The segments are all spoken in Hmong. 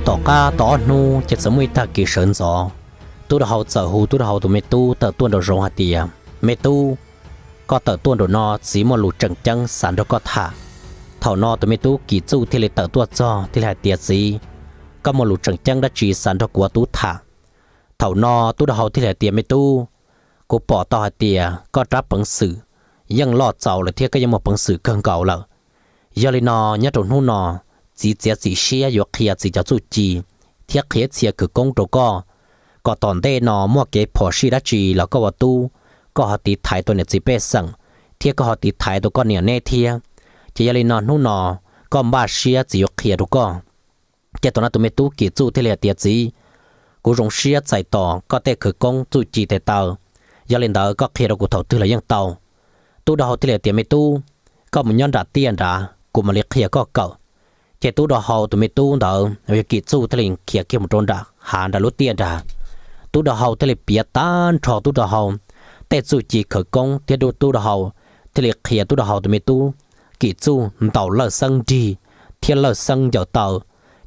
Tom qab tau ob hnub ces txawm muaj ib tag kis sawv ntxov, tub rau hau txawm hu tub rau hau tus me tub tawm tuaj nraum zoov hais tias, Me tub, koj tawm tuaj nraum no, txiv muaj lus tseem ceeb xav nrog koj tham. Thaum no tus me tub Kim Txuj thiaj li tawm tuaj txog thiaj li hais tias, Txiv, koj muaj lus tseem ceeb dab tsi xav nrog kuv ua tub tham? Thaum no tub rau hau thiaj li hais tias, Me tub, kuv pom tau hais tias koj rab peev xwm yeej loj txaus lawm thiab koj yeej muaj peev xwm kawg nkaus lawm. Yog li no, nyob rau hnub no, txiv txiav txim siab yuav qhia txiv cov txuj ci thiab qhia txhia khawv koob rau koj, kom tom ntej no muaj kev phom sij dab tsi los koj ua tub, koj ho tiv thaiv tau niam txiv pej xeem, thiab koj ho tiv thaiv tau koj niam neb thiab. Ces yog li no hnub no koj npaj siab txiv yuav qhia rau koj. Ces thaum no tus me tub Kim Txuj thiaj li hais tias, Txiv, kuv zoo siab txais tos koj tej khawv koob txuj ci tes taw, yog li ntawd koj qhia rau kuv thaum twg los yeej tau. Tub rau hau thiaj li hais tias, Me tub, koj mus nyob nram tiaj nrad, kuv mam li qhia koj kawm. Ces tub rau hau tus me tub ntawd uas yog Kim Txuj thiaj li khiav kiag mus rau nram hav nram lub tiaj nrad. Tub rau hau thiaj li piav tag nrho tub rau hau tej txuj ci khawv koob thiab tub rau hau thiaj li qhia tub rau hau tus me tub Kim Txuj ntaus lawj xeeb nrig thiab lawj xeeb ncaws taw.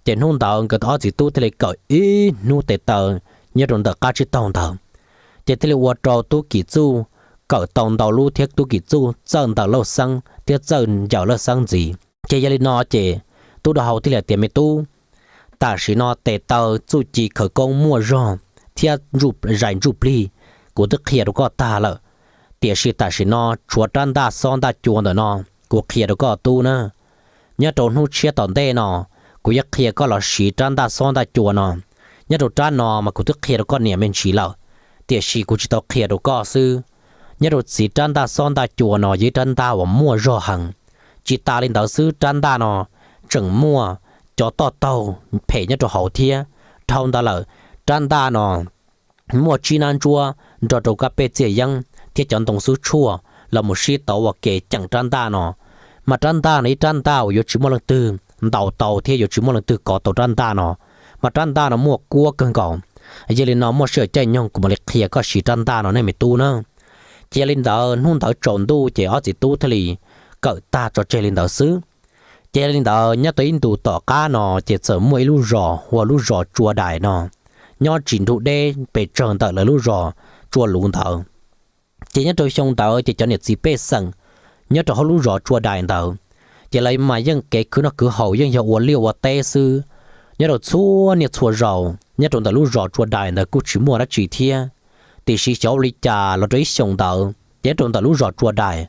Ces hnub ntawd nkawd ob txiv tub thiaj li kawm ib hnub tes taw nyob rau ntawm qab tsib taug ntawd. Ces thiaj li ua rau tub Kim Txuj kawm tau ntau lub thiab tub Kim Txuj txawj ntaus lawj xeeb thiab txawj ncaws lawj xeeb ntxiv. Ces yog li no ces tub rau hau thiaj li hais tias, Me tub, tam sim no tes taw txuj ci khawv koob muaj zog thiab zais ntsuj plig kuv twb qhia rau koj tag lawm, tiam sis tam sim no tshuav rab ntaj xob ntaj cua ntawm no kuv qhia rau koj tub na. Nyob rau hnub tshiab tom ntej no kuv yuav qhia koj los siv rab ntaj xob ntaj cua no. Nyob rau rab no mas kuv twb qhia rau koj niam me ntsis lawm, tiam sis kuv tsis tau qhia rau koj xwb. Nyob rau txiv rab ntaj xob ntaj cua no yog ib rab ntaj uas muaj zog heev. Tsis tas li ntawd xwb, rab ntaj no tseem muaj cov toj taug phem nyob rau hauv thiab. Dhau ntawd lawm, rab ntaj no muaj tsib nab ntsuab nrog rau kab pej txiaj yeeb thiab cov ntoo xub tshuaj los mus sib tauv ua ke ceem rab ntaj no. Mas rab ntaj no ib rab ntaj uas yuav tsis muaj leej twg ntaus tau thiab yuav tsis muaj leej twg kov tau rab ntaj no. Mas rab ntaj no muaj kuab kawg nkaus. Yog li no muaj sij hawm caij nyoog kuv mam li qhia koj siv rab ntaj no nej me tub na. Ces yog li ntawd hnub ntawd tsaus ntuj ces ob txiv tub thiaj li kawm tag tso tseg li ntawd xwb. Ces yog li ntawd nyob tau ib ntus tom qab no ces txawm muaj ib lub zos hu ua lub zos Tsua Dais no, nyob tsis nrug deb pes tsawg ntawm lawv lub zos Tsua Luv ntawd. Ces nyob rau xyoo ntawd ces cov niam txiv pej xeem nyob rau hauv lub zos Tsua Dais ntawd, ces lawv mas yeej kev khwv noj khwv haus yeej yog ua liaj ua teb xwb. Nyob rau txhua niaj txhua zaus nyob rau ntawm lub zos Tsua Dais ntawd kuj tsis muaj dab tsi thiab, tiam sis xyov ua li cas los rau ib xyoo ntawd ces nyob rau ntawm lub zos Tsua Dais,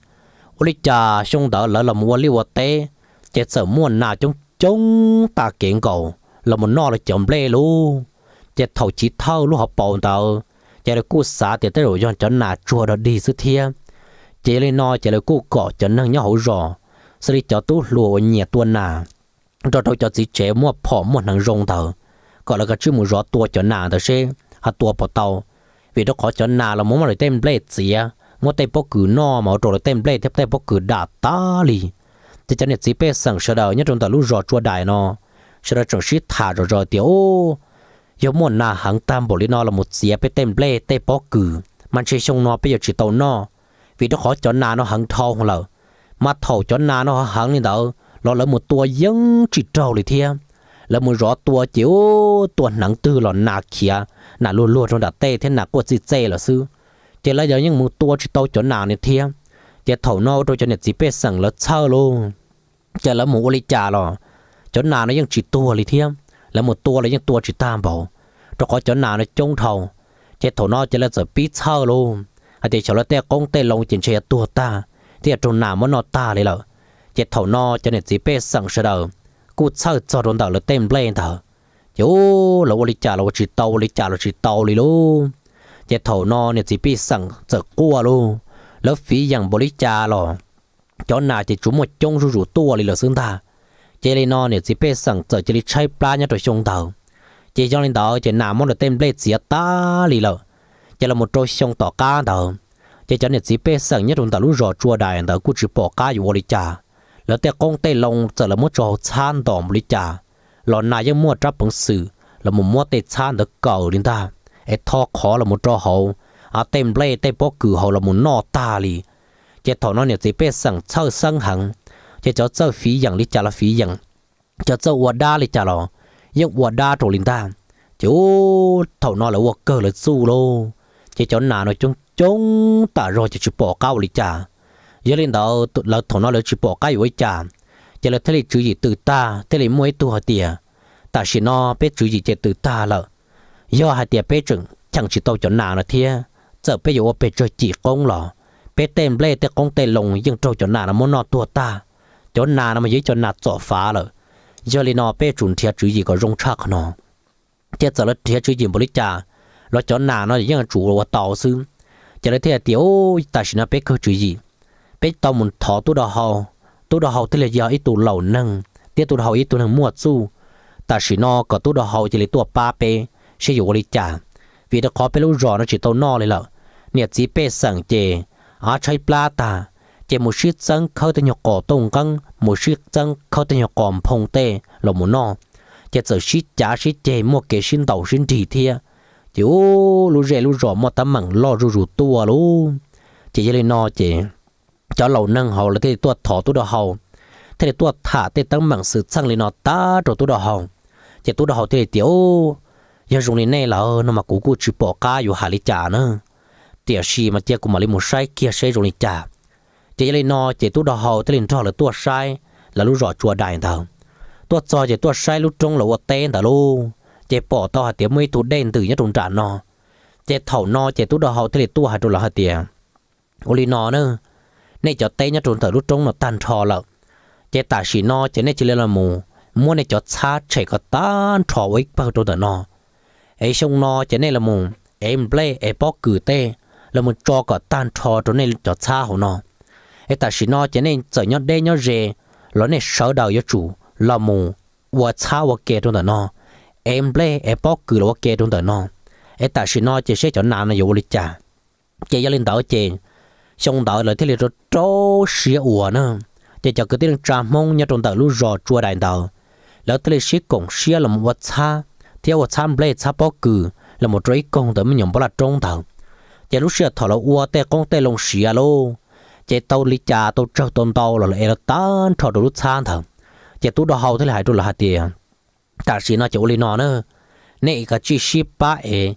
ua li cas xyoo ntawd lawv los mus ua liaj ua teb, ces txawm muaj nas coob coob tag kev nkaus los mus noj lawv cov nplej lauj. Ces thaum chiv thawj lub hauv paus ntawd, ces lawv kuj xav tias tej zaum yog cov nas tsuag dog dig xwb thiab. Ces yog li no ces lawv kuj kom cov neeg nyob hauv zos, xws li cov tub hluas uas nyiam tua nas, nrog rau cov txiv tsev muaj phom muaj hneev zoo ntawd, kom lawv kav tsij mus zov tua cov nas ntawd seb ho tua puas tau. Vim rau qhov cov nas los muab lawv tej nplej txiav, muab tej pob kws noj mas ua rau lawv tej nplej thiab tej pob kws dam tag li. Ces cov niam txiv pej xeem sawv daws nyob rau ntawm lub zos Tsua Dais no, sawv daws tseem sib tham zom zaws tias, Ub, yog muaj nas heev tag npaum li no los mus txiav peb tej nplej tej pob kws, mas ntshe xyoo no peb yuav tsis tau noj, vim rau qhov cov nas no heev dhau lawm. Mas thaum cov nas no heev li ntawd los lawv mus tua yeej tsis raug li thiab. Lawv mus zov tua ces ub, tua hneev twg los nas khiav, nas luag luag rau nram tej thiab nas quaj txij txej lawm xwb. Ces lawv yeej mus tua tsis tau cov nas no thiab. Ces thaum no ua rau cov niam txiv pej xeem lawv txhawj lauj. Ces lawv mus ua li cas los cov nas no yeej tsis tuag li thiab. Lawv mus tua los yeej tua tsis tag npaum, rau qhov cov nas no coob dhau. Ces thaum no ces lawv txawm pib txhawj lauj, hais tias xyov lawv tej qoob tej loo ces ntshe yuav tuag tag thiab yuav raug nas muab noj tag li lawm. Ces thaum no cov niam txiv pej xeem sawv daws kuj txhawj txog rau ntawm lawv tej nplej ntawd. Ces ub, lawv ua li cas los ua tsis tau, ua li cas los tsis tau li lauj. Ces thaum no niam txiv pej xeem txawm quaj lauj, lawv fiv yeem npaum li cas los cov nas ces tsuas muaj coob zuj zus tuaj li lawm xwb ntag. Ces li no niam txiv pej xeem txawm cia li tshaib plab nyob rau xyoo ntawd. Ces yog li ntawd ces nas muab lawv tej nplej txiav tag li lawm. Ces los mus rau xyoo tom qab ntawd, ces cov niam txiv pej xeem nyob rau ntawm lub zos Tsua Dais ntawd kuj tsis pom qab yuav ua li cas. Lawv tej qoob tej loo txawm lawv muab tso hauv txhab ntos npaum li cas los nas yeej muaj rab peev xwm los mus muab tej txhab ntawd kaws li ntag, es tho qhov los mus rau hauv, tej nplej tej pob kws hauv los mus noj tag li. Ces thaum no niam txiv pej xeem txhawj xeeb heev, ces cov txawj fiv yeem li cas los fiv yeem, cov txawj ua dab li cas los yeej ua dab rau li ntag. Ces ub, thaum no lawv ua kawg lawv txuj lauj, ces cov nas no coob coob tas zog ces tsis pom qab ua li cas. Yog li ntawd lawv thaum no lawv tsis pom qab yuav ua li cas, ces lawv thiaj li tswv yim twb tag, thiaj li muaj ib tug hais tias, tam sim no peb tswv yim ces twb tag lawm, yog hais tias peb tseem cheem tsis tau cov nas no thiab, txawm peb yuav ua pes tsawg cim qoob los peb tej nplej tej qoob tej loo yeej raug cov nas no muab noj tuag tag. Cov nas no mas yog ib cov nas txom fav lawm, yog li no peb tsum nrhiav tswv yim kom zoo tshaj qhov no. Ces txawm lawv nrhiav tswv yim npaum li cas los cov nas no yeej tsum ua tau xwb. Ces lawv thiaj tias, ub, tam sim no peb kawg tswv yim, peb tau mus thov tub dau hau, tub dau hau thiaj li yog ib tug laus neeg thiab tub dau hau ib tug neeg muaj txuj. Tam sim no kom tub dau hau cia li tuaj pab peb seb yuav ua li cas, vim rau qhov peb lub zos no tsis tau noj li lawm. Niam txiv pej xeem ces tshaib plab tag, ces mus sib txeeb khawb tej nyuag qos tauj nqeeb, mus sib txeeb khawb tej nyuag qos nphoo tej los mus noj, ces txawm sib cav sib ceg muaj kev sib ntaus sib nrig thiab. Ces ub, lub zej lub zos muaj teeb meem loj zuj zus tuaj lauj. Ces yog li no ces cov laus neeg hauv lawv thiaj li tuaj thov tub dau hau, thiaj li tuaj tham tej teeb meem xwm txheej li no tag rau tub dau hau. Ces tub dau hau thiaj li tias, ub, yog zoo li nej lawm no mas kuv kuj tsis pom qab yuav hais li cas na, tiam sis mas cia kuv mam li mus saib kiag seb zoo li cas. Ces yog li no ces tub dau hau thiaj li nrog lawv tuaj saib lawv lub zos Tsua Dais ntawd. Tuaj txog ces tuaj saib lub roob lawv ua teb ntawd lauj, ces pom tau hais tias muaj ib tug dej ntws nyob rau nram no. Ces thaum no ces tub dau hau thiaj li tuaj hais rau lawv hais tias, ua li no na, nej cov teb nyob rau ntawm lub roob no tag nrho lawm, ces tam sim no ces nej cia li los mus muab nej cov txhab tshem kom tag nrho ua ib pawg rau ntawm no. Es xyoo no ces nej los mus ev nplej ev pob kws tej los mus tso kom tag nrho rau nej cov txhab hauv no. Es tam sim no ces nej txawm nyob deb nyob ze los nej sawv daws yuav tsum los mus ua txhab ua ke rau ntawm no, ev nplej ev pob kws los ua ke rau ntawm no. Es tam sim no ces seb cov nas no yuav ua li cas. Ces yog li ntawd ces xyoo ntawd lawv thiaj li rau rau siab ua na. Ces cov kwv tij neej tsa Hmoob nyob rau ntawm lub zos Tsua Dais ntawd, lawv thiaj li sib koom siab los mus ua txhab thiab ua txhab nplej txhab pob kws los mus rau ib koog ntawm me nyuam npab laj roob ntawd. Ces lub sij hawm thaum lawv ua tej qoob tej loo siav lauj, ces tau li cas tau tsawg tau ntau los lawv ev los tag nrho rau lub txhab ntawd. Ces tub dau hau thiaj li hais rau lawv hais tias, tam sim no ces ua li no na, nej kav tsij sib pab ev,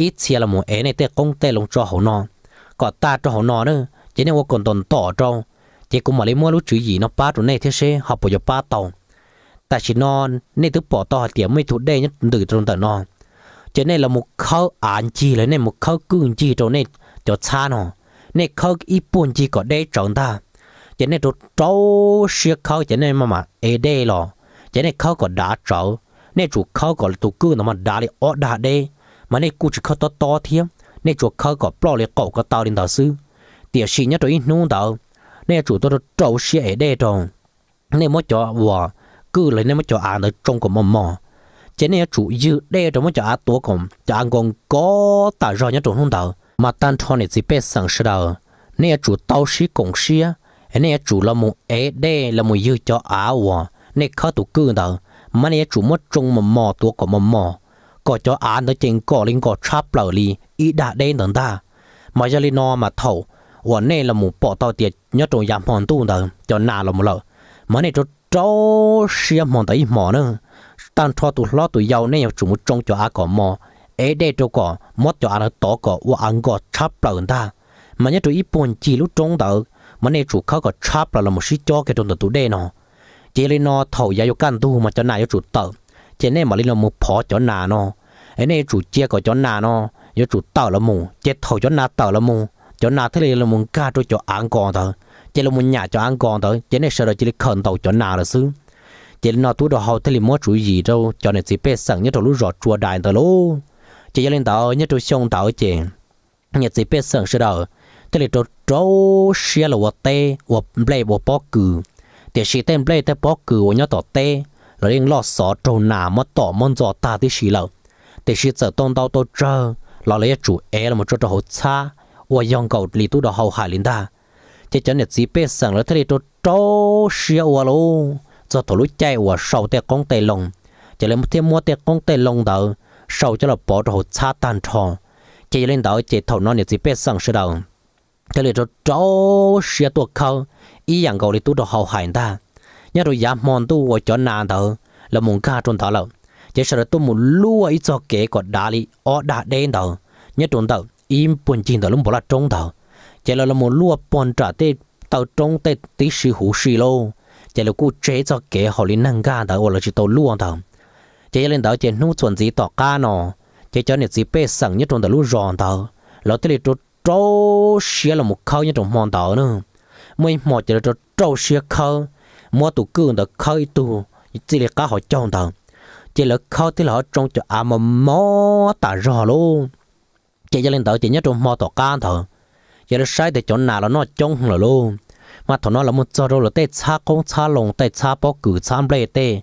ib txhia los mus ev nej tej qoob tej loo tso hauv no kom tag rau hauv no na, ces nej ua kom ntom ntom rau, ces kuv mam li muab lub tswv yim no pab rau nej thiab seb ho puas yuav pab tau. Tam sim no nej twb pom tau hais tias muaj ib tug dej nyob ntws rau ntawm no, ces nej los mus khawb av ncig los nej mus khawb kwj ncig rau nej cov txhab no, nej khawb ib puag ncig kom deb tsawv ntag. Ces nej rau rau siab khawb ces nej maj mam ev dej los, ces nej khawb kom dav tsawv. Nej tsum khawb kom tus kwj ntawd mas dav li ob dag deb, mas nej kuj tsis khawb tob tob thiab, nej tsuas khawb kom ploj li qaum ko taw li ntawd xwb. Tiam sis nyob rau ib hnub ntawd, nej yuav tsum tuaj rau rau siab ev dej rau. Nej muab cov uas kwj los nej muab cov av ntawd tsoo kom mos mos, ces nej yuav tsum ywg dej rau muab cov av tuav kom cov av nkos nkos tas zog nyob rau hnub ntawd. Mas tag nrho niam txiv pej xeem sawv daws, nej yuav tsum tau sib koom siab, nej yuav tsum los mus ev dej los mus ywg cov av uas nej khawb tus kwj ntawd, mas nej yuav tsum muab tsoo mos mos tuav kom mos mos, kom cov av ntawd ces nkos li nkos tshab plaws li ib dag deb ntawd ntag. Mas yog li no mas thaum uas nej los mus pom tau tias nyob rau yav hmo ntuj ntawd cov nas los mus lawm, mas nej rau rau siab hmo ntawd ib hmos na, tag nrho tus hlob tus yau nej yuav tsum mus tsoo cov av kom mos, ev dej rau kom muab cov av ntawd tov kom ua av nkos tshab plaws ntag. Mas nyob rau ib puag ncig lub roob ntawd, mas nej yuav tsum khawb kom tshab plaws los mus sib cob kiag rau ntawm tus dej no. Ces yog li no thaum yav yuav kaj ntug mas cov nas yuav tsum tawm, ces nej mam li los mus phov cov nas no. Es nej yuav tsum cia kom cov nas no yuav tsum tawm los mus, ces thaum cov nas tawm los mus, cov nas thiaj li los mus nkag rau cov av nkos ntawd, ces los mus nyam cov av nkos ntawd ces nej sawv daws cia li khaws ntaus cov nas lawm xwb. Ces li no tub dau hau thiaj li muab tswv yim rau cov niam txiv pej xeem nyob rau lub zos Tsua Dais ntawd lauj. Ces yog li ntawd nyob rau xyoo ntawd ces niam txiv pej xeem sawv daws thiaj li rau rau siab los ua teb ua nplej ua pob kws. Tiam sis tej nplej tej pob kws uas nyob tom teb los yeej loj xov raug nas muab tom muab ntxo tag tib si lawm. Tiam sis txawm tau ntau tau tsawg los lawv yuav tsum ev los mus tso rau hauv txhab, uas yog nkaus li tub dau hau hais li ntag. Ces cov niam txiv pej xeem lawv thiaj li rau rau siab ua lauj, txog thaum lub caij uas sau tej qoob tej loo, ces lawv thiaj muab tej qoob tej loo ntawd sau coj los pov rau hauv txhab tag nrho. Ces yog li ntawd ces thaum no niam txiv pej xeem sawv daws thiaj li rau rau siab tuaj khawb ib yam nkaus li tub dau hau hais ntag. Nyob rau yav hmo ntuj uas cov nas ntawd los mus nkag rau ntawd lawm, Ces sawv daws tuaj mus luaj ib txoj kev kom dav li ob dag deb ntawd nyob rau ntawm ib puag ncig ntawm lub npoo laj roob ntawd. Ces lawv los mus luaj puag nram tej taw roob tej tib si huv si lauj, ces lawv kuj tseg ib txoj kev haus li neeg nkag ntawd uas lawv tsis tau luaj ntawd. Ces yog li ntawd ces hnub txuas ntxiv tom qab no, ces cov niam txiv pej xeem nyob rau ntawm lub zos ntawd, lawv thiaj li rau rau siab los mus khawb nyob rau hmo ntawd na. Muaj ib hmo ces lawv rau rau siab khawb, muab tus kwj ntawd khawb ib tug txij li qab hauv caug ntawd, ces lawv khawb thiaj li ho tsoo cov av mos mos tas zog lauj. Ces yog li ntawd ces nyob rau hmo tom qab ntawd, ces lawv saib tias cov nas los noj coob heev lawm lauj. Mas thaum no lawv mus txog rau lawv tej txhab qoob txhab loo, tej txhab pob kws txhab nplej tej,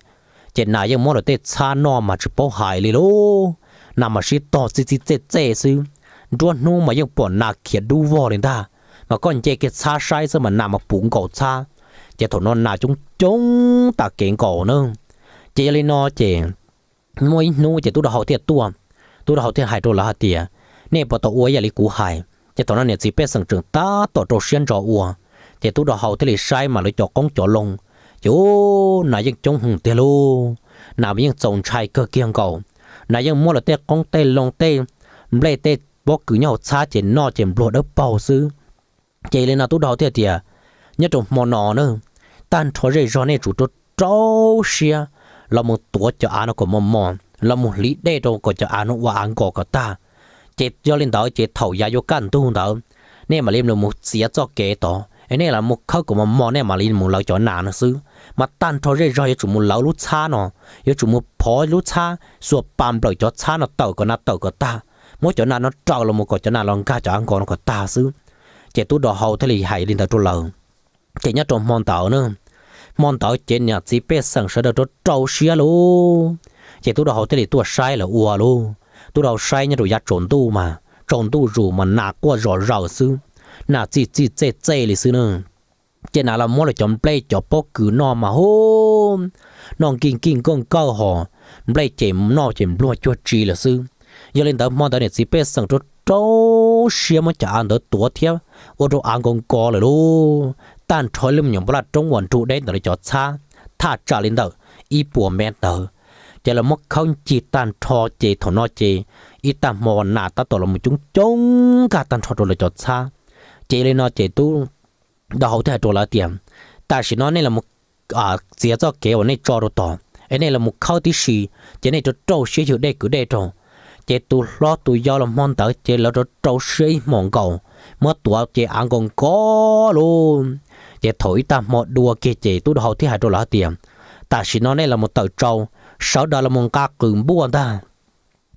ces nas yeej muab lawv tej txhab noj mas tsis paub hais li lauj. Nas mas sib tog txij txij txej txej xwb, nruab hnub mas yeej pom nas khiav dub vog li ntag. Mas koj nce kiag txhab saib xwb mas nas mas puv nkaus txhab. Ces thaum no nas coob coob tas kev nkaus na. Ces yog li no ces muaj ib hnub ces tub rau hau thiaj tuaj. Tub rau hau thiaj hais rau lawv hais tias, nej puas tau ua ib yam li kuv hais? Ces thaum no niam txiv pej xeem tseem tab tom rau siab ntso ua, ces tub rau hau thiaj li saib mas lawv cov qoob cov loo, ces ub, nas yeej coob heev tiag lauj. Nas mas yeej txaus ntshai kawg kiag nkaus. Nas yeej muab lawv tej qoob tej loo tej nplej tej pob kws nyob hauv txhab ces noj ces npluag dawb paug xwb. Ces li no tub rau hau thiaj tias, nyob rau hmo no na, tag nrho zej zog nej tsum rau rau siab los mus tuav cov av no kom mos mos, los mus hliv dej rau kom cov av no ua av nkos kom tag. Ces yog li ntawd ces thaum yav yuav kaj ntug ntawd, nej mam li los mus txiav txoj kev tod es nej los mus khawb kom mos mos, nej mam li mus lawv cov nas no xwb. Mas tag nrho zej zog yuav tsum mus lawv lub txhab no, yuav tsum mus phov lub txhab xuas pas nplawm cov txhab no tawm kom nas tawm kom tag, muab cov nas no raws los mus kom cov nas los nkag cov av nkos no kom tag xwb. Ces tub rau hau thiaj li hais li ntawd rau lawv. Ces nyob rau hmo ntawd na, hmo ntawd ces niam txiv pej xeem sawv daws rau rau siab lauj. Ces tub rau hau thiaj li tuaj saib lawv ua lauj. Tub rau hau saib nyob rau yav tsaus ntuj mas tsaus ntuj zus mas nas quaj zom zaws xwb, nas txij txij txej txej li xwb na. Ces nas los muab lawv cov nplej cov pob kws noj mas hu, noj nkij nkij nkawj nkawj hos, nplej ces noj ces npluag cuag tsi lawm xwb. Yog li ntawd hmo ntawd niam txiv pej xeem rau rau siab muab cov av ntawd tuav thiab ua rau av nkos nkos lawm lauj. Tag nrho lub me nyuam npoo laj roob uas nrug deb ntawm lawv cov txhab thaj tsam li ntawm ib puas mev ntawd, ces lawv muab khawb ncig tag nrho ces thaum no ces ib tag hmo nas tab tom los mus coob coob nkag tag nrho rau lawv cov txhab. Ces yog li no ces tub rau hau thiaj hais rau lawv tias, tam sim no nej los txiav txoj kev uas nej tso rau tod es nej los mus khawb tib si, ces nej rau rau siab ywg dej kwv dej rau. Ces tus hlob tus yau los hmo ntawd ces lawv rau rau siab ib hmos nkaus, muab tuav ces av nkos nkos lauj. Ces thaum ib tag hmo dua kiag ces tub rau hau thiaj hais rau lawv hais tias, tam sim no nej los mus tawm tsau, sawv daws los mus nqa qws npuaj ntag.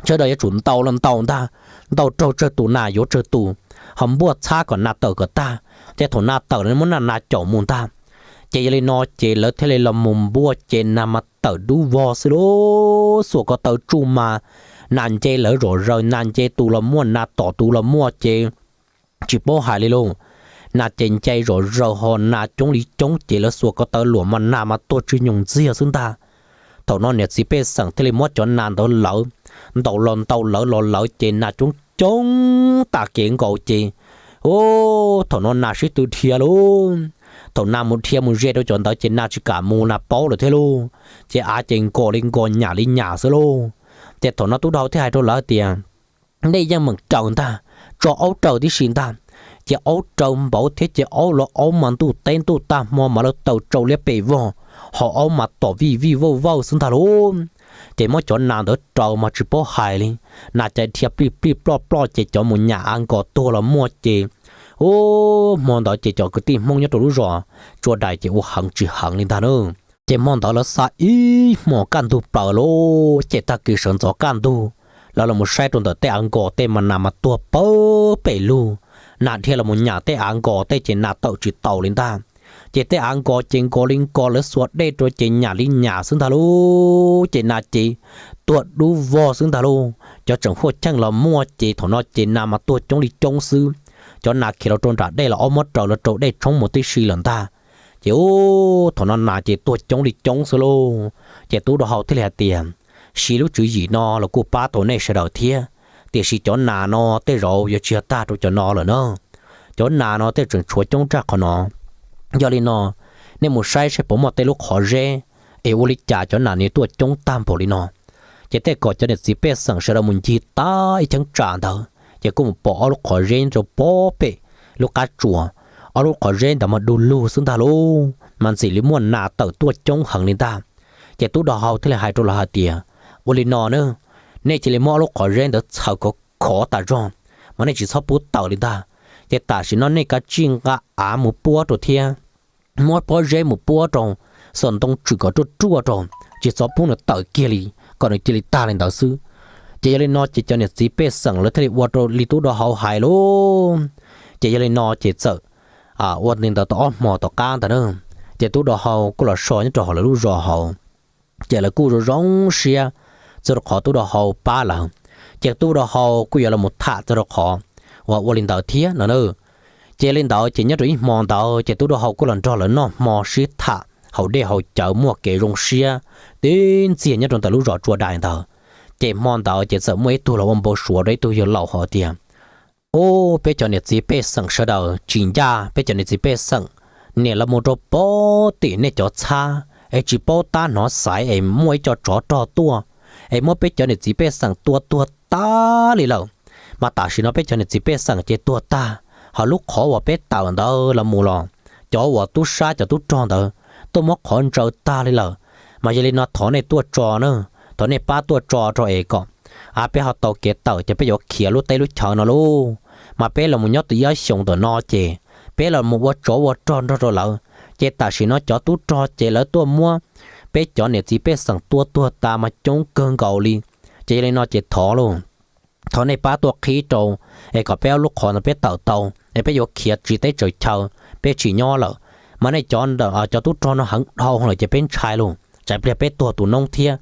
Sawv daws yuav tsum ntaus los ntaus ntag, ntaus raug tsawg tus nas yuav tsawg tus, ho npuaj txhab kom nas tawm kom tag, ces thaum nas tawm lawm muab nas nas caum mus ntag. Ces yog li no ces lawv thiaj li los mus npuaj ces nas mas tawm dub vog xwb lauj. Xuas ko taw tsuj mas nas nce lawv zom zaws, nas nce tus los muaj, nas tom tus los muaj ces tsis paub hais li lauj. Nas ces nce zom zaws ho nas coob li coob ces lawv xuas ko taw luam mas nas mas tuag tsw nyoos ntxiag xwb ntag. Thaum no niam txiv pej xeem thiaj li muab cov nas ntawd lawv, ntaus los ntaus lawv los lawv ces nas coob coob tas kev nkaus ces, ub, thaum no nas sib tw dhia lauj. Thaum nas mus dhia mus ze rau cov ntawd ces nas tsis kam mus, nas paub lawm thiab lauj. Ces av ces nkos li nkos nyam li nyam xwb lauj. Ces thaum no tub rau hau thiaj hais rau lawv tias, nej yeej meem raws ntag, tso aub raws tib si ntag. Ces aub raws npaum thiab ces aub los aub mas ntuj teb ntuj tag hmo mas lawv taws tsau liab pes vog, ho aub mas tom vij vij vawj vawj xwb ntag lauj. Ces muab cov nas ntawd raws mas tsis paub hais li, nas ces dhia plij plij ploj ploj ces cov mus nyam av nkos tuag los muaj ces, ub, hmo ntawd ces cov kwv tij Hmoob nyob rau lub zos Tsua Dais ces ua heev tsis heev li ntag na. Ces hmo ntawd lawv xa ib hmos kaj ntug plaws lauj, ces tag kis sawv ntxov kaj ntug, lawv los mus saib rau ntawm tej av nkos tej mas nas mas tuag pawg pem lug, nas dhia los mus nyam tej av nkos tej ces nas tawm tsis taus li ntag. Ces tej av nkos ces nkos li nkos, lawv xuas dej rau ces nyam li nyam xwb ntag lauj. Ces nas ces tuag dub vog xwb ntag lauj. Cov tseem huaj cheej los muaj ces thaum no ces nas mas tuag coob li coob xwb. Cov nas khiav los rau nram dej los aub muab raws los rau dej tshoob mus tib si lawm ntag. Ces ub, thaum no nas ces tuag coob li coob xwb lauj. Ces tub rau hau thiaj li hais tias, siv lub tswv yim no los kuj pab tau nej sawv daws thiab, tiam sis cov nas no tej zaum yuav tsis yog tag rau cov no lawm na. Cov nas no tej tseem tshuav coob tshaj qhov no. Yog li no, nej mus saib saib puas muaj tej lub qhov zeb es ua li cas cov nas nws tuaj coob tag npaum li no. Ces tej kom cov niam txiv pej xeem sawv daws mus ncig tag ib cheeb tsam ntawd ces kuj mus pom ob lub qhov zeb nyob rau pob pem lub qab tsuas. Ob lub qhov zeb ntawd mas du lug xwb ntag lauj, mas ntxim li muaj nas tawm tuaj coob heev li ntag. Ces tub do hau thiaj li hais rau lawv hais tias, ua li no na, nej cia li muab ob lub qhov zeb ntawd txhaws khov khov tas zog, mas nej tsis txhob pub tawm li ntag. Ces tam sim no nej kav tsij nqa av mus puab rau thiab, muab pob zeb mus puab rau, xov ntoo tswm kom ruaj ruaj rau, tsis txhob pub nws tawm kiag li, kom nws cia li tag li ntawd xwb. Ces yog li no ces cov niam txiv pej xeem lawv thiaj li ua rau li tub do hau hais lauj. Ces yog li no ces txawm ua li ntawd tau ob hmo tom qab ntawd na, ces tub do hau kuj los so nyob rau hauv lawv lub zos hauv. Ces lawv kuj zoo zoo siab txog rau qhov tub do hau pab lawv, ces tub do hau kuj yuav los mus tham txog rau qhov uas ua li ntawd thiab no na. Ces li ntawd ces nyob rau ib hmo ntawd ces tub do hau kuj los nrog lawv noj hmo sib tham haus dej haus cawv muaj kev zoo siab tib ntxiag nyob rau ntawm lub zos Tsua Dais ntawd. Ces hmo ntawd ces txawm muaj ib tug los ua npau suav rau ib tug yawg laus hais tias, ub, peb cov niam txiv pej xeem sawv daws tsis ncaj, peb cov niam txiv pej xeem niam los mus rau pob tim nej cov txhab es tsis paub tab hnov xaiv es muaj ib co tsov rog tuaj es muab peb cov niam txiv pej xeem tua tuag tag li lawm. Mas tam sim no peb cov niam txiv pej xeem ces tuag tag, ho lub qhov uas peb tawm ntawd los mus los cov uas tub sab cov tub rog ntawd tuaj muab qhov ntsaws tag li lawm. Mas yog li no thov nej tuaj tso na, thov nej pab tuaj tso rau es kom peb ho tau kev tawm ces peb yuav khiav lub teb lub chaw no lauj. Mas peb los mus nyob tus ib ob xyoos ntawm no ces peb los mus ua tsov ua rog nrog rau lawv, ces tam sim no cov tub rog ces lawv tuaj muab peb cov niam txiv pej xeem tua tuag tas mas coob kawg nkaus li. Ces yog li no ces thov lauj, thov nej pab tuaj qhib rau es kom peb ob lub qhov no peb tawm tau es peb yuav khiav tsiv teb tsaws chaw, peb tsis nyob lawm. Mas nej cov, cov tub rog no heev dhau lawm ces peb ntshai lauj, tsam pliag peb tuag tu noob thiab.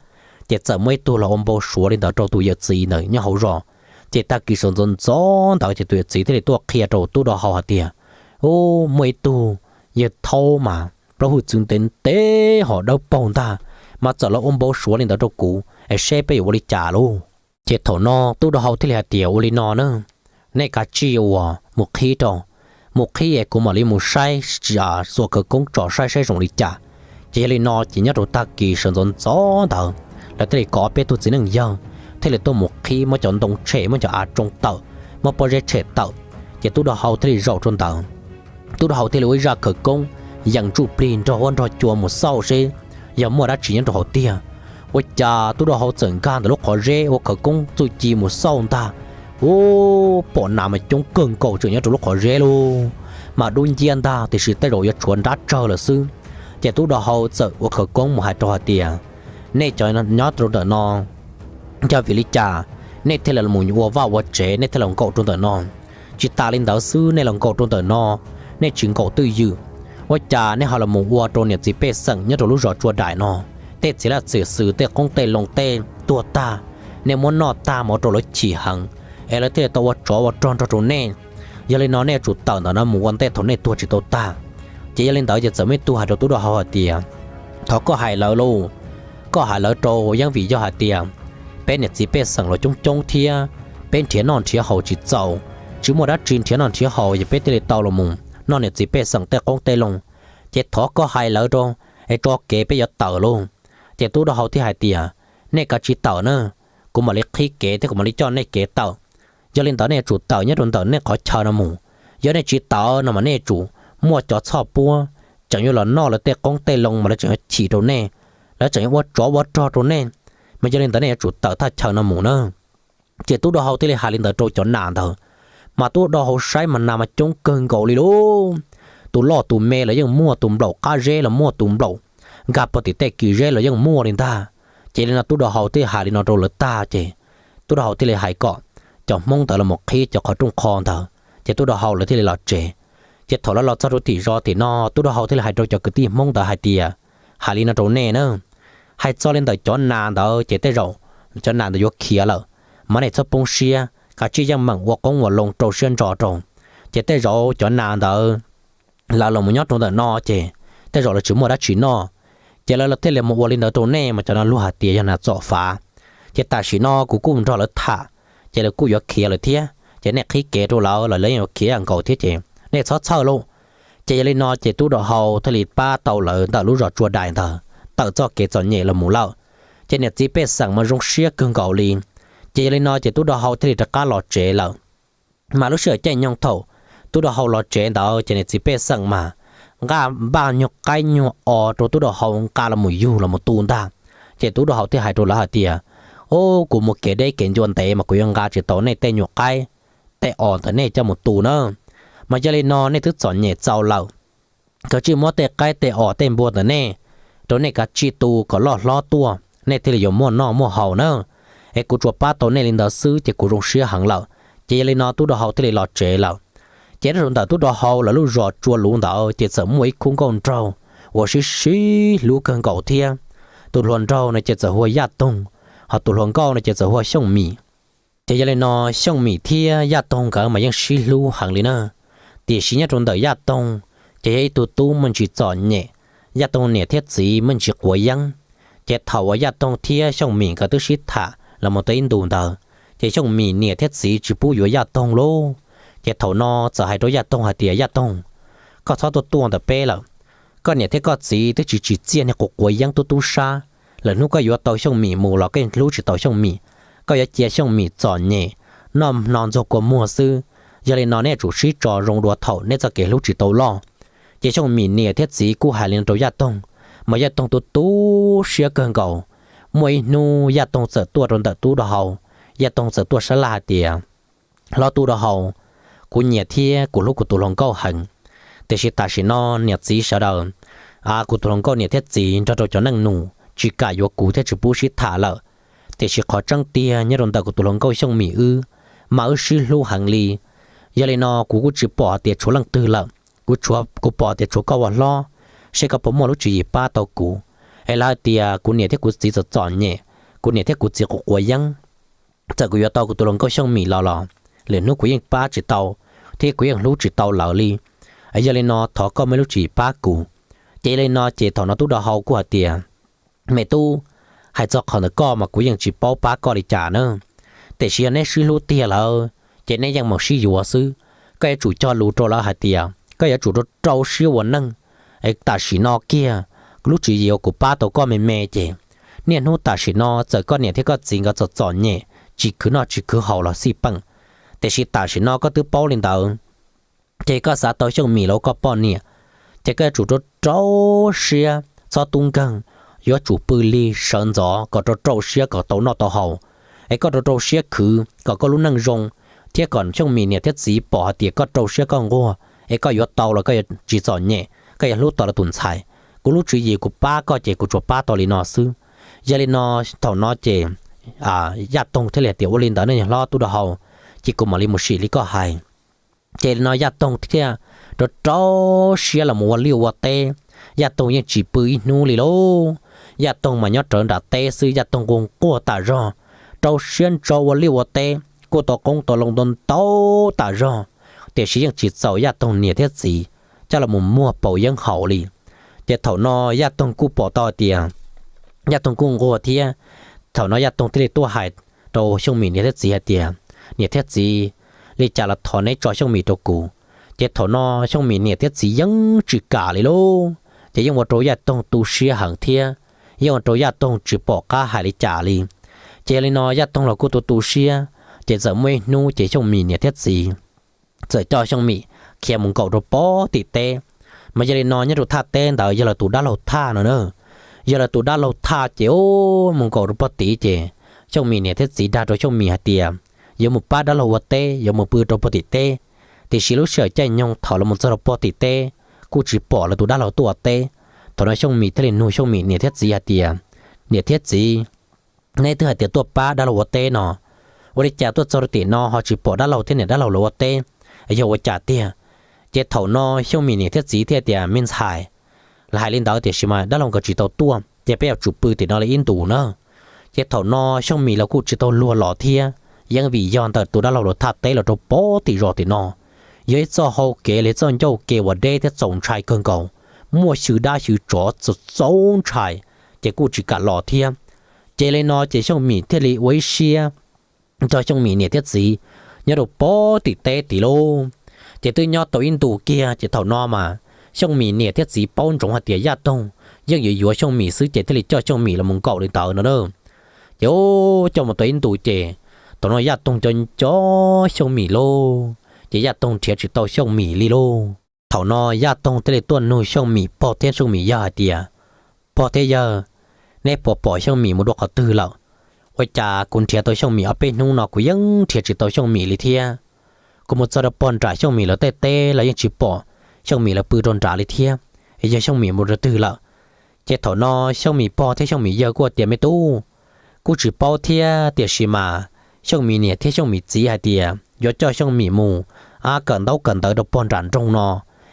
Ces txawm muaj ib tug los ua npau suav li ntawd rau tus yawm txiv ntawd nyob hauv zos. Ces tag kis sawv ntxov ntxov ntawd ces tus yawm txiv thiaj li tuaj qhia rau tub do hau hais tias, ub, muaj ib tug yawg thaub mas plaub hwj txwv ntev ntev ho dawb paug ntag, mas txawm los ua npau suav li ntawd rau kuv es seb peb yuav ua li cas lauj. Ces thaum no tub do hau thiaj li hais tias, ua li no na, nej kav tsij uas mus qhib rau, mus qhib es kuv mam li mus saib, xuas khawv koob tsom saib saib zoo li cas. Ces yog li no ces nyob rau tag kis sawv ntxov ntxov ntawd lawv thiaj li kom ob peb tug txiv neej yawg thiaj li tuaj mus qhib, muab cov ntoo tshem, muab cov av tsoo tawm, muab pob zeb tshem tawm. Ces tub do hau thiaj li zaum rau ntawd, tub do hau thiaj li ua ib zaj khawv koob yees ntsuj plig nrog huab nrog cua mus xauj seb yog muaj dab tsi nyob rau hauv tiag. Ua cas tub do hau txawm nkag ntawm lub qhov zeb ua khawv koob txuj ci mus xauj ntag, ub, pom nas mas coob kawg nkaus tseem nyob rau lub qhov zeb lauj, mas dub nciab ntag tiam sis tej zaum yuav tshuav nrab tsawg lawm xwb. Ces tub do hau txawm ua khawv koob mus hais rau hais tias, nej cov nyob rau ntawm no, yog vim li cas nej thiaj li los ua vaj ua tsev, nej thiaj los nkaum rau ntawm no? Tsis tas li ntawd xwb, nej los nkaum rau ntawm no, nej tsis nkaum twj ywm, ua cas nej ho los mus ua rau niam txiv pej xeem nyob rau lub zos Tsua Daim no tej txiv laj txiv xwm, tej qoob tej loo tej tuag tag, nej muab noj tag mas ua rau lawv chim heev, es lawv thiaj li tau ua tsov ua rog nrog rau nej. Yog li no nej yuav tsum tawm ntawm no mus ua ntej thaum nej tuag tsis tau tag. Ces yog li ntawd ces txawm muaj ib tug hais rau tub do hau hais tias, thov koj hais lawv lauj, koj hais lawv rau yeej vim yog hais tias peb niam txiv pej xeem los coob coob thiab, peb nrhiav noj nrhiav haus tsis txaus, tsis muaj dab tsi nrhiav noj nrhiav haus ces peb thiaj li tau los mus noj niam txiv pej xeem tej qoob tej loo. Ces thov koj hais lawv rau es tso kev peb yuav tawm lauj. Ces tub do hau thiaj hais tias, nej kav tsij tawm na, kuv mam li qhib kev thiab kuv mam li coj nej kev tawm. Yog li ntawd nej yuav tsum tawm nyob rau ntawm nej qhov chaw no mus. Yog nej tsis tawm no mas nej yuav tsum muaj cov txhoj puab tseem yuav los noj lawv tej qoob tej loo mas lawv tseem yuav chim rau nej, lawv tseem yuav ua tsov ua rog rau nej. Mas yog li ntawd nej yuav tsum tawm thaj chaw no mus na. Ces tub do hau thiaj li hais li ntawd rau cov nas ntawd, mas tub do hau saib mas nas mas coob kawg nkaus li lauj. Tus loj tus me los yeej muaj, tus nplaum qab zeb los muaj, tus nplaum nkag puag tim tej kis zeb los yeej muaj li ntag. Ces li no tub do hau thiaj hais li no rau lawv tag ces tub do hau thiaj li hais kom cov Hmoob ntawd los mus qhib cov qhov rooj qho ntawd, ces tub do hau lawv thiaj li los tsev. Ces thaum lawv los txog rau tim zos tim no, tub do hau thiaj li hais rau cov kwv tij Hmoob ntawd hais tias, hais li no rau nej na, hais txog li ntawm cov nas ntawd ces tej zaum cov nas ntawd yuav khiav lawm, mas nej txhob poob siab, kav tsij yeej meem ua qoob ua loo rau siab ntso rau. Ces tej zaum cov nas ntawd lawv los mus nyob rau ntawm no ces tej zaum lawv tsis muaj dab tsi noj. Ces lawv thiaj li mus ua li ntawd rau nej mas cov no luag hais tias yog nas txom fav. Ces tam sim no kuv kuj nrog lawv tham, ces lawv kuj yuav khiav lawm thiab, ces nej qhib kev rau lawv los lawv yeej yuav khiav nkaus thiab ces nej txhob txhawj lauj. Ces yog li no ces tub do hau thiaj li pab tau lawv ntawm lub zos Tsua Daim ntawd tawm txoj kev txom nyem los mus lawm. Ces niam txiv pej xeem mas zoo siab kawg nkaus li. Ces yog li no ces tub rau hau thiaj li rov qab los tsev lawm. Mas lub sij hawm caij nyoog thaum tub rau hau los tsev ntawd ces niam txiv pej xeem mas nqa npaj nyuag qaib nyuag os rau tub rau hau nqa los mus yug los mus tu ntag. Ces tub rau hau thiaj hais rau lawv hais tias, Au, kuv mus kev deb kev ncua ntev mas kuv yuav nqa tsis tau nej tej nyuag qaib tej os ntawm nej coj mus tu na. Mas yog li no nej twb txom nyem txaus lawm, kav tsij muab tej qaib tej os tej npua ntawm nej rau nej kav tsij tu kom loj hlob tuaj nej thiaj li yuav muaj noj muaj haus na. Es kuv tsuas pab tau nej li ntawd xwb ces kuv zoo siab heev lawm. Ces yog li no tub rau hau thiaj li los tsev lawm. Ces rau ntawm tub rau hau lawv lub zos Tsua Luv ntawd ces txawm muaj ib khub nkauj nraug uas sib sib hlub kawg nkaus thiab. Tus hluas nraug no ces txawm hu ua Yaj Toog, ho tus hluas nkauj no ces txawm hu ua Xyooj Mim. Ces yog li no Xyooj Mim thiab Yaj Toog nkawd mas yeej sib hlub heev li na. Tiam sis nyob rau ntawm Yaj Toog ces yog ib tug tub muaj ntsis txom nyem, Yaj Toog niam thiab txiv muaj ntsis quav yeeb. Ces thaum uas Yaj Toog thiab Xyooj Mim nkawd twb sib tham los mus tau ib ntus ntawd, ces Xyooj Mim niam thiab txiv tsis pub yuav Yaj Toog lauj. Ces thaum no txawm hais rau Yaj Toog hais tias, Yaj Toog, koj txhob tuaj tuaj ntawm peb lawm. Koj niam thiab koj txiv twb tsis tsim txiaj niag quav quav yeeb tub tub sab. Lwm hnub koj yuav tau Xyooj Mim mus los koj yeej hlub tsis tau Xyooj Mim. Koj yuav cia Xyooj Mim txom nyem noj hno ntxuag kua muag xwb. Yog li no neb yuav tsum sib tso zoo dua thaum neb txoj kev hlub tsis tau loj. Ces Xyooj Mim niam thiab txiv kuj hais li no rau Yaj Toog, mas Yaj Toog tu tu siab kawg nkaus. Muaj ib hnub Yaj Toog txawm tuaj rau ntawm tub rau hau, Yaj Toog txawm tuaj sab laj hais tias, Hlob tub rau hau, kuv nyiam thiab kuv hlub kuv tus hluas nkauj heev, tiam sis tam sim no niam txiv sawv daws, a kuv tus hluas nkauj niam thiab txiv nrog rau cov neej nus tsis kam yuav kuv thiab tsis pub sib tham lawm. Tiam sis qhov tseeb tiag nyob rau ntawm kuv tus hluas nkauj Xyooj Mim wb, mas wb sib hlub heev li. Yog li no kuv kuj tsis pom hais tias tshuav leej twg lawm, kuv, kuv pom tias tshuav koj ua hlob, seb koj puas muaj lub tswv yim pab tau kuv. Es lawv hais tias kuv niam thiab kuv txiv txom txom nyem, kuv niam thiab kuv txiv quav quav yeeb. Txawm kuv yuav tau kuv tus hluas nkauj Xyooj Mim los los, lwm hnub kuv yeej pab tsis tau thiab kuv yeej hlub tsis tau lawv li. Yog li no thov koj muaj ib lub tswv yim pab kuv. Ces yog li no ces thaum no tub rau hau kuj hais tias, Me tub, hais txog qhov ntawm koj mas kuv yeej tsis paub pab koj li cas na. Tiam sis yog neb sib hlub tiag lawm ces neb yeej mus sib yuav xwb. Koj yuav tsum cog lus rau lawv hais tias koj yuav tsum rau rau siab ua neej. Es tam sim no kiag, lub tswv yim uas kuv pab tau koj me me ces niaj hnub tam sim no txawm koj niam thiab koj txiv nkawd txom txom nyem, tsis khwv noj tsis khwv haus los xij peem, tiam sis tam sim no koj twb paub li ntawd, ces koj xav tau Xyooj Mim los ua koj poj niam, ces koj yuav tsum rau rau siab txhob tub nkeeg, yuav tsum pw lig sawv ntxov kom rau rau siab kom tau noj tau haus. Es koj rau rau siab khwv kom koj lub neej zoo, thiab kom Xyooj Mim niam thiab txiv pom hais tias koj rau siab koj nquag, es koj yuav tau los koj yuav tsis txom nyem, koj yuav hlub tau lawv tus ntxhais. Kuv lub tswv yim kuv pab koj ces kuv tsuas pab tau li no xwb. Yog li no thaum no ces Yaj Toog thiaj li hais tias, Ua li ntawd ne hlob tub rau hau, ces kuv mam li mus sim li koj hais. Ces li no Yaj Toog thiaj rau rau siab los mus ua liaj ua teb. Yaj Toog yeej tsis pw ib hnub li lauj. Yaj Toog mas nyob rawv nram teb xwb, Yaj Toog nquag nquag tas zog, rau siab ntso ua liaj ua teb, kuj tau qoob tau loo ntau ntau tas zog, tiam sis yeej tsis txaus Yaj Toog niam thiab txiv coj los mus muag paus yeeb haus li. Ces thaum no Yaj Toog kuj pom tau hais tias Yaj Toog kuj nquag thiab. Thaum no Yaj Toog thiaj li tuaj hais rau Xyooj Mim niam thiab txiv hais tias, Niam thiab txiv, li cas los thov neb tso Xyooj Mim rau kuv. Ces thaum no Xyooj Mim niam thiab txiv yeej tsis kam li lauj, ces yeej ua rau Yaj Toog tu siab heev thiab, yeej ua rau Yaj Toog tsis pom qab hais li cas li. Ces yog li no Yaj Toog los kuj tu tu siab, ces txawm muaj ib hnub ces Xyooj Mim niam thiab txiv txawm coj Xyooj Mim khiav mus nkaum rau pob tim teb. Mas yog li no nyob rau thaj teb ntawd yog lawv tus dab laug thaj no na. Yog lawv tus dab laug thaj ces mus nkaum rau pob tid ces Xyooj Mim niam thiab txiv dag rau Xyooj Mim hais tias yuav mus pab dab laug ua teb, yuav mus pw rau pob tim teb. Tiam sis lub sij hawm caij nyoog thaum lawv mus txog rau pob tim teb kuj tsis pom lawv tus dab laug tuaj ua teb. Thaum no Xyooj Mim thiaj li nug Xyooj Mim niam thiab txiv hais tias, Niam thiab txiv, neb twb hais tias tuaj pab dab laug ua teb no, ua li cas tuaj txog rau tim no ho tsis pom dab laug thiab niam dab laug lawv ua teb, yog ua cas tiag? Ces thaum no Xyooj Mim niam thiab txiv thiaj tias, Me ntxhais, lawv hais li ntawd tiam sis mas dab laug nkawd tsis tau tuaj, ces peb yuav tsum pw tim no li ib ntus na. Ces thaum no Xyooj Mim los kuj tsis tau luag los thiab, yeej vim yog ntawm tus dab laug lawv thaj teb los rau pob tim zos tim no, yog ib txoj hau kev li txoj ncauj ke uas deb thiab txaus ntshai kawg nkaus, muaj xyw dab xyw tsov txaus ntshai, ces kuj tsis kam los thiab. Ces li no ces Xyooj Mim thiaj li ua ib siab nrog Xyooj Mim niam thiab txiv nyob rau pob tim teb tid lauj. Ces twb nyob tau ib ntus kiag ces thaum no mas Xyooj Mim niam thiab txiv paub ntsoov hais tias Yaj Toog yeej yuav yuav Xyooj Mim xwb ces thiaj li coj Xyooj Mim los mus nkaum li ntawd no na. Ces coj mus tau ib ntus ces thaum no Yaj Toog nco nco Xyooj Mim lauj, ces Yaj Toog nrhiav tsis tau Xyooj Mim li lauj. Thaum no Yaj Toog thiaj li tuaj nug Xyooj Mim pog thiab Xyooj Mim yawg hais tias, pog thiab yawg, neb puas pom Xyooj Mim mus dua qhov twg lawm? Ua cas kuv nrhiav tau Xyooj Mim ob peb hnub no kuv yeej nrhiav tsis tau Xyooj Mim li thiab. Kuv mus txog rau pog nram Xyooj Mim lawv tej teb los yeej tsis pom Xyooj Mim lawv pw rau nrad li thiab. Yog Xyooj Mim mus rau twg lawm? Ces thaum no Xyooj Mim pog thiab Xyooj Mim yawg kuj tias, me tub, kuj tsis paub thiab, tiam sis mas Xyooj Mim niam thiab Xyooj Mim txiv hais tias yuav coj Xyooj Mim mus kawm ntaub kawm ntawv rau pog nram nroog no,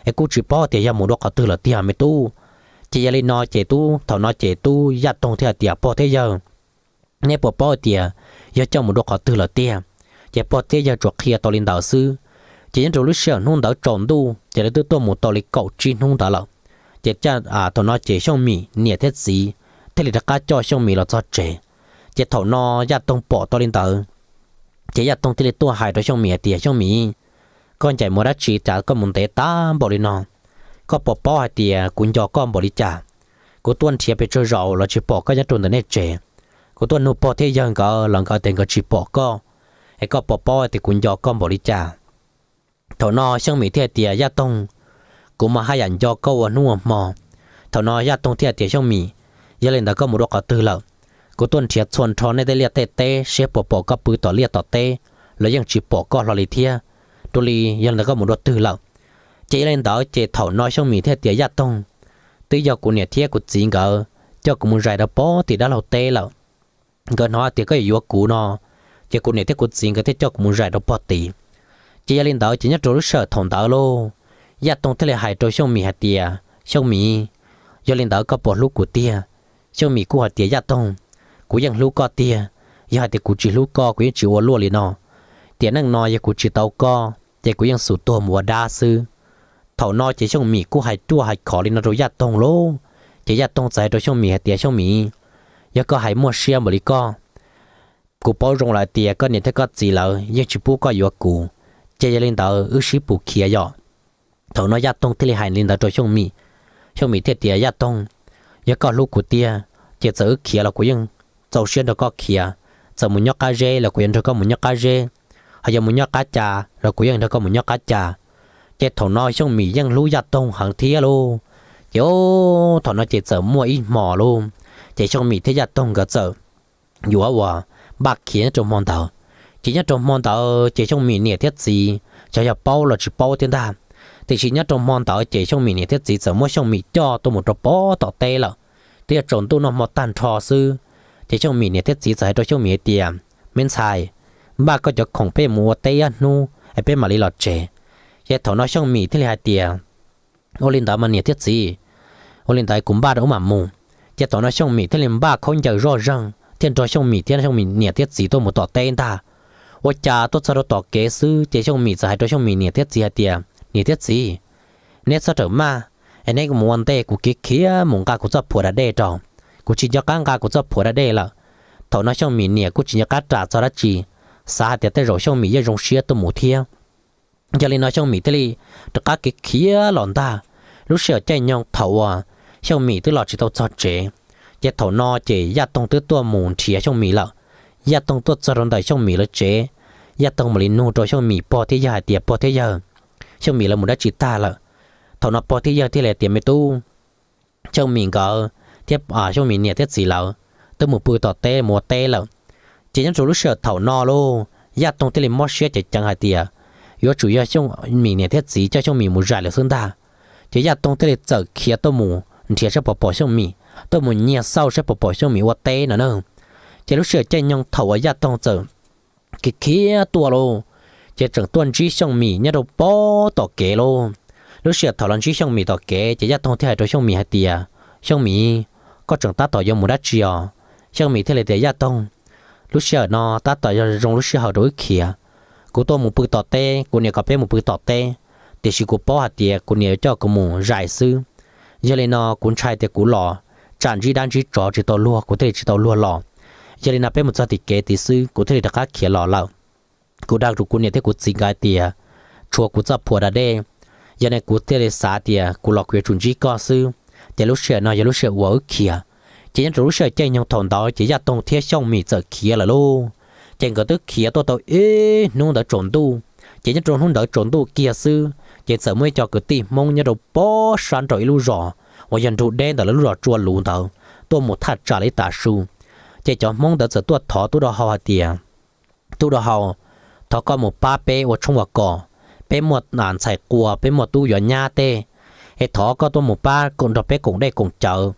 es kuj tsis paub tias yog mus dua qhov twg lawm tiag me tub. Ces yog li no ces tub, thaum no ces tub Yaj Toog thiaj hais tias, pog thiab yawg, neb puas paub tias yog coj mus dua qhov twg lawm tiag? Ces pog thiab yawg tsuas qhia tau li ntawd xwb. Ces nyob rau lub sij hawm hnub ntawd tsaus ntuj ces lawv twb tuaj mus tau li kaum tsib hnub ntawd lawm. Ces thaum no ces Xyooj Mim niam thiab txiv thiaj li rov qab coj Xyooj Mim los txog tsev. Ces thaum no Yaj Toog pom tau li ntawd, ces Yaj Toog thiaj li tuaj hais rau Xyooj Mim hais tias, Xyooj Mim, koj ncaim mus dab tsi cas koj mus ntev tag npaum li no? Koj puas paub hais tias kuv nco koj npaum li cas? Kuv tuaj nrhiav pes tsawg zaus los tsis pom koj nyob rau ntawm nej tsev. Kuv tuaj nug pog thiab yawg nkawd los nkawd tias nkawd tsis pom koj, es koj puas paub tias kuv nco koj npaum li cas? Thaum no Xyooj Mim thiaj tias, Yaj Toog, kuv mas haj yam nco koj ua hnub ua hmo. Thaum no Yaj Toog thiaj tias, Xyooj Mim, yog li ntawd koj mus dua qhov twg lawm? Kuv tuaj nrhiav txhua nrho nej tej liaj tej teb seb puas pom koj pw tom liaj tom teb los yeej tsis pom koj hlo li thiab. Dua li yog li ntawd koj mus dua twg lawm? Ces yog li ntawd ces thaum no Xyooj Mim thiaj tias, Yaj Toog, twb yog kuv niam thiab kuv txiv nkawd coj kuv mus zais rau pog tim dab laug teb lawm. Nkawd hnov tias koj yuav yuav kuv no, ces kuv niam thiab kuv txiv nkawd thiaj coj kuv mus zais rau pog tid. Ces yog li ntawd ces nyob rau lub sij hawm thaum ntawd lauj, Yaj Toog thiaj li hais rau Xyooj Mim hais tias, Xyooj Mim, yog li ntawd koj puas hlub kuv tiag? Xyooj Mim kuj hais tias, Yaj Toog, kuv yeej hlub koj tiag. Yog hais tias kuv tsis hlub koj kuv yeej tsis ua luaj li no. Tiam neej no yog kuv tsis tau koj ces kuv yeej xum tuag mus ua dab xwb. Thaum no ces Xyooj Mim kuj hais ruaj hais khov li no rau Yaj Toog lauj. Ces Yaj Toog txawm hais rau Xyooj Mim hais tias, Xyooj Mim, yog koj hais muaj siab npaum li koj, kuv paub zoo lawm tias koj niam thiab koj txiv lawv yeej tsis pub koj yuav kuv, ces yog li ntawd wb sib pus khiav yom. Thaum no Yaj Toog thiaj li hais li ntawd rau Xyooj Mim. Xyooj Mim thiaj tias, Yaj Toog, yog koj hlub kuv tiag ces txawm wb khiav los kuv yeej txaus siab nrog koj khiav. Txawm mus nyob qab zeb los kuv yuav nrog koj mus nyob qab zeb, ho yog mus nyob qab ca los kuv yeej nrog koj mus nyob qab ca. Ces thaum no Xyooj Mim yeej hlub Yaj Toog heev thiab lauj. Ces thaum no ces txawm muaj ib hmo lauj, ces Xyooj Mim thiab Yaj Toog nkawd txawm yuav ua npaj khiav nyob rau hmo ntawd. Ces nyob rau hmo ntawd ces Xyooj Mim niam thiab txiv, xyov yog paub los tsis paub thiab ntag, tiam sis nyob rau hmo ntawd ces Xyooj Mim niam thiab txiv txawm muab Xyooj Mim coj tuaj mus rau pog tom teb lawm. Twb yog tsaus ntuj noj hmo tag nrho xwb, ces Xyooj Mim niam thiab txiv txawm hais rau Xyooj Mim hais tias, me ntxhais, npaj koj cov khoom peb mus ua teb ob hnub es peb mam li los tsev. Ces thaum no Xyooj Mim thiaj li hais tias, ua li ntawd mas niam thiab txiv, ua li ntawd kuv npaj rau wb mam mus. Ces thaum no Xyooj Mim thiaj li npaj khaub ncaws zoj zeeg thiaj nrog Xyooj Mim thiab Xyooj Mim niam thiab txiv tuaj mus tom teb ntag. Ua cas tuaj txog rau tom kev xwb ces Xyooj Mim txawm hais rau Xyooj Mim niam thiab txiv hais tias, niam thiab txiv, neb txhob rawm maj, es neb mus ua ntej, kuv khiav khiav mus nqa kuv txoj phuam da dej rau. Kuv tsis nco qab nqa kuv txoj phuam da dej lawm. Thaum no Xyooj Mim niam kuj tsis nco qab ras txog dab tsi, xav hais tias tej zaum Xyooj Mim yeej zoo siab tuaj mus thiab. Yog li no Xyooj Mim thiaj li rov qab khiav khiav los ntag. Lub sij hawm caij nyoog thaum uas Xyooj Mim twb los tsis tau txog tsev, ces thaum no ces Yaj Toog twb tuaj mus nrhiav Xyooj Mim lawm. Yaj Toog tuaj txog rau ntawm Xyooj Mim lawv tsev, Yaj Toog mam li nug rau Xyooj Mim pog thiab yawg hais tias, pog thiab yawg, Xyooj Mim lawv mus dab tsi tag lawm? Thaum no pog thiab yawg thiaj li hais tias, me tub, Xyooj Mim nkawd thiab Xyooj Mim niam thiab txiv lawv twb mus pw tom teb mus ua teb lawm. Ces nyob rau lub sij hawm thaum no lauj, Yaj Toog thiaj li mob siab ceev ceev hais tias, yuav tsum yog Xyooj Mim niam thiab txiv coj Xyooj Mim mus zais lawm xwb ntag. Ces Yaj Toog thiaj li txawm khiav tuaj mus nrhiav saib puas pom Xyooj Mim, tuaj mus nyiag xauj saib puas pom Xyooj Mim ua teb no na. Ces lub sij hawm caij nyoog thaum uas Yaj Toog txawm khiav khiav tuaj lauj, ces tseem tuaj ntsib Xyooj Mim nyob rau pog tom kev lauj. Lub sij hawm thaum los ntsib Xyooj Mim tom kev ces Yaj Toog thiaj hais rau Xyooj Mim hais tias, Xyooj Mim, koj tseem tab tom yuav mus dab tsi os? Xyooj Mim thiaj li tias, Yaj Toog, lub sij hawm no tab tom yog zoo lub sij hawm rau wb khiav. Kuv tuaj mus pw tom teb, kuv niam kom peb mus pw tom teb, tiam sis kuv paub hais tias kuv niam yuav coj kuv mus zais xwb. Yog li no kuv ntshai tias kuv los tsam ntsib dab ntsib tsov tsis tau luag, kuv thiaj li tsis tau luag los. Yog li no peb mus txog tim kev tid xwb kuv thiaj li rov qab khiav los lawm. Kuv dag rau kuv niam thiab kuv txiv nkawd hais tias, tshuav kuv txoj phuam da dej, yog li kuv thiaj li xav tias kuv los kuv yuav tsum ntsib koj xwb. Ces lub sij hawm no yog lub sij hawm uas wb khiav. Ces nyob rau lub sij hawm caij nyoog thaum ntawd ces Yaj Toog thiab Xyooj Mim txawm khiav lawm lauj. Ces nkawd twb khiav tuaj tau ib hnub ntawd tsaus ntuj, ces nyob rau hnub ntawd tsaus ntuj kiag xwb ces txawm muaj ib co kwv tij Hmoob nyob rau pob sab nraum ib lub zos uas yog nrug deb ntawm lawv lub zos Tsua Luv ntawd tuaj mus thaj tsam li tav su. Ces cov Hmoob ntawd txawm tuaj thov Tub Dau Hau hais tias, Tub Dau Hau, thov koj mus pab peb ua tshoob ua kos, peb muaj ntxhais quas, peb muaj tub yuav nyab tej, es thov koj tuaj mus pab nrog peb koom dej koom cawv,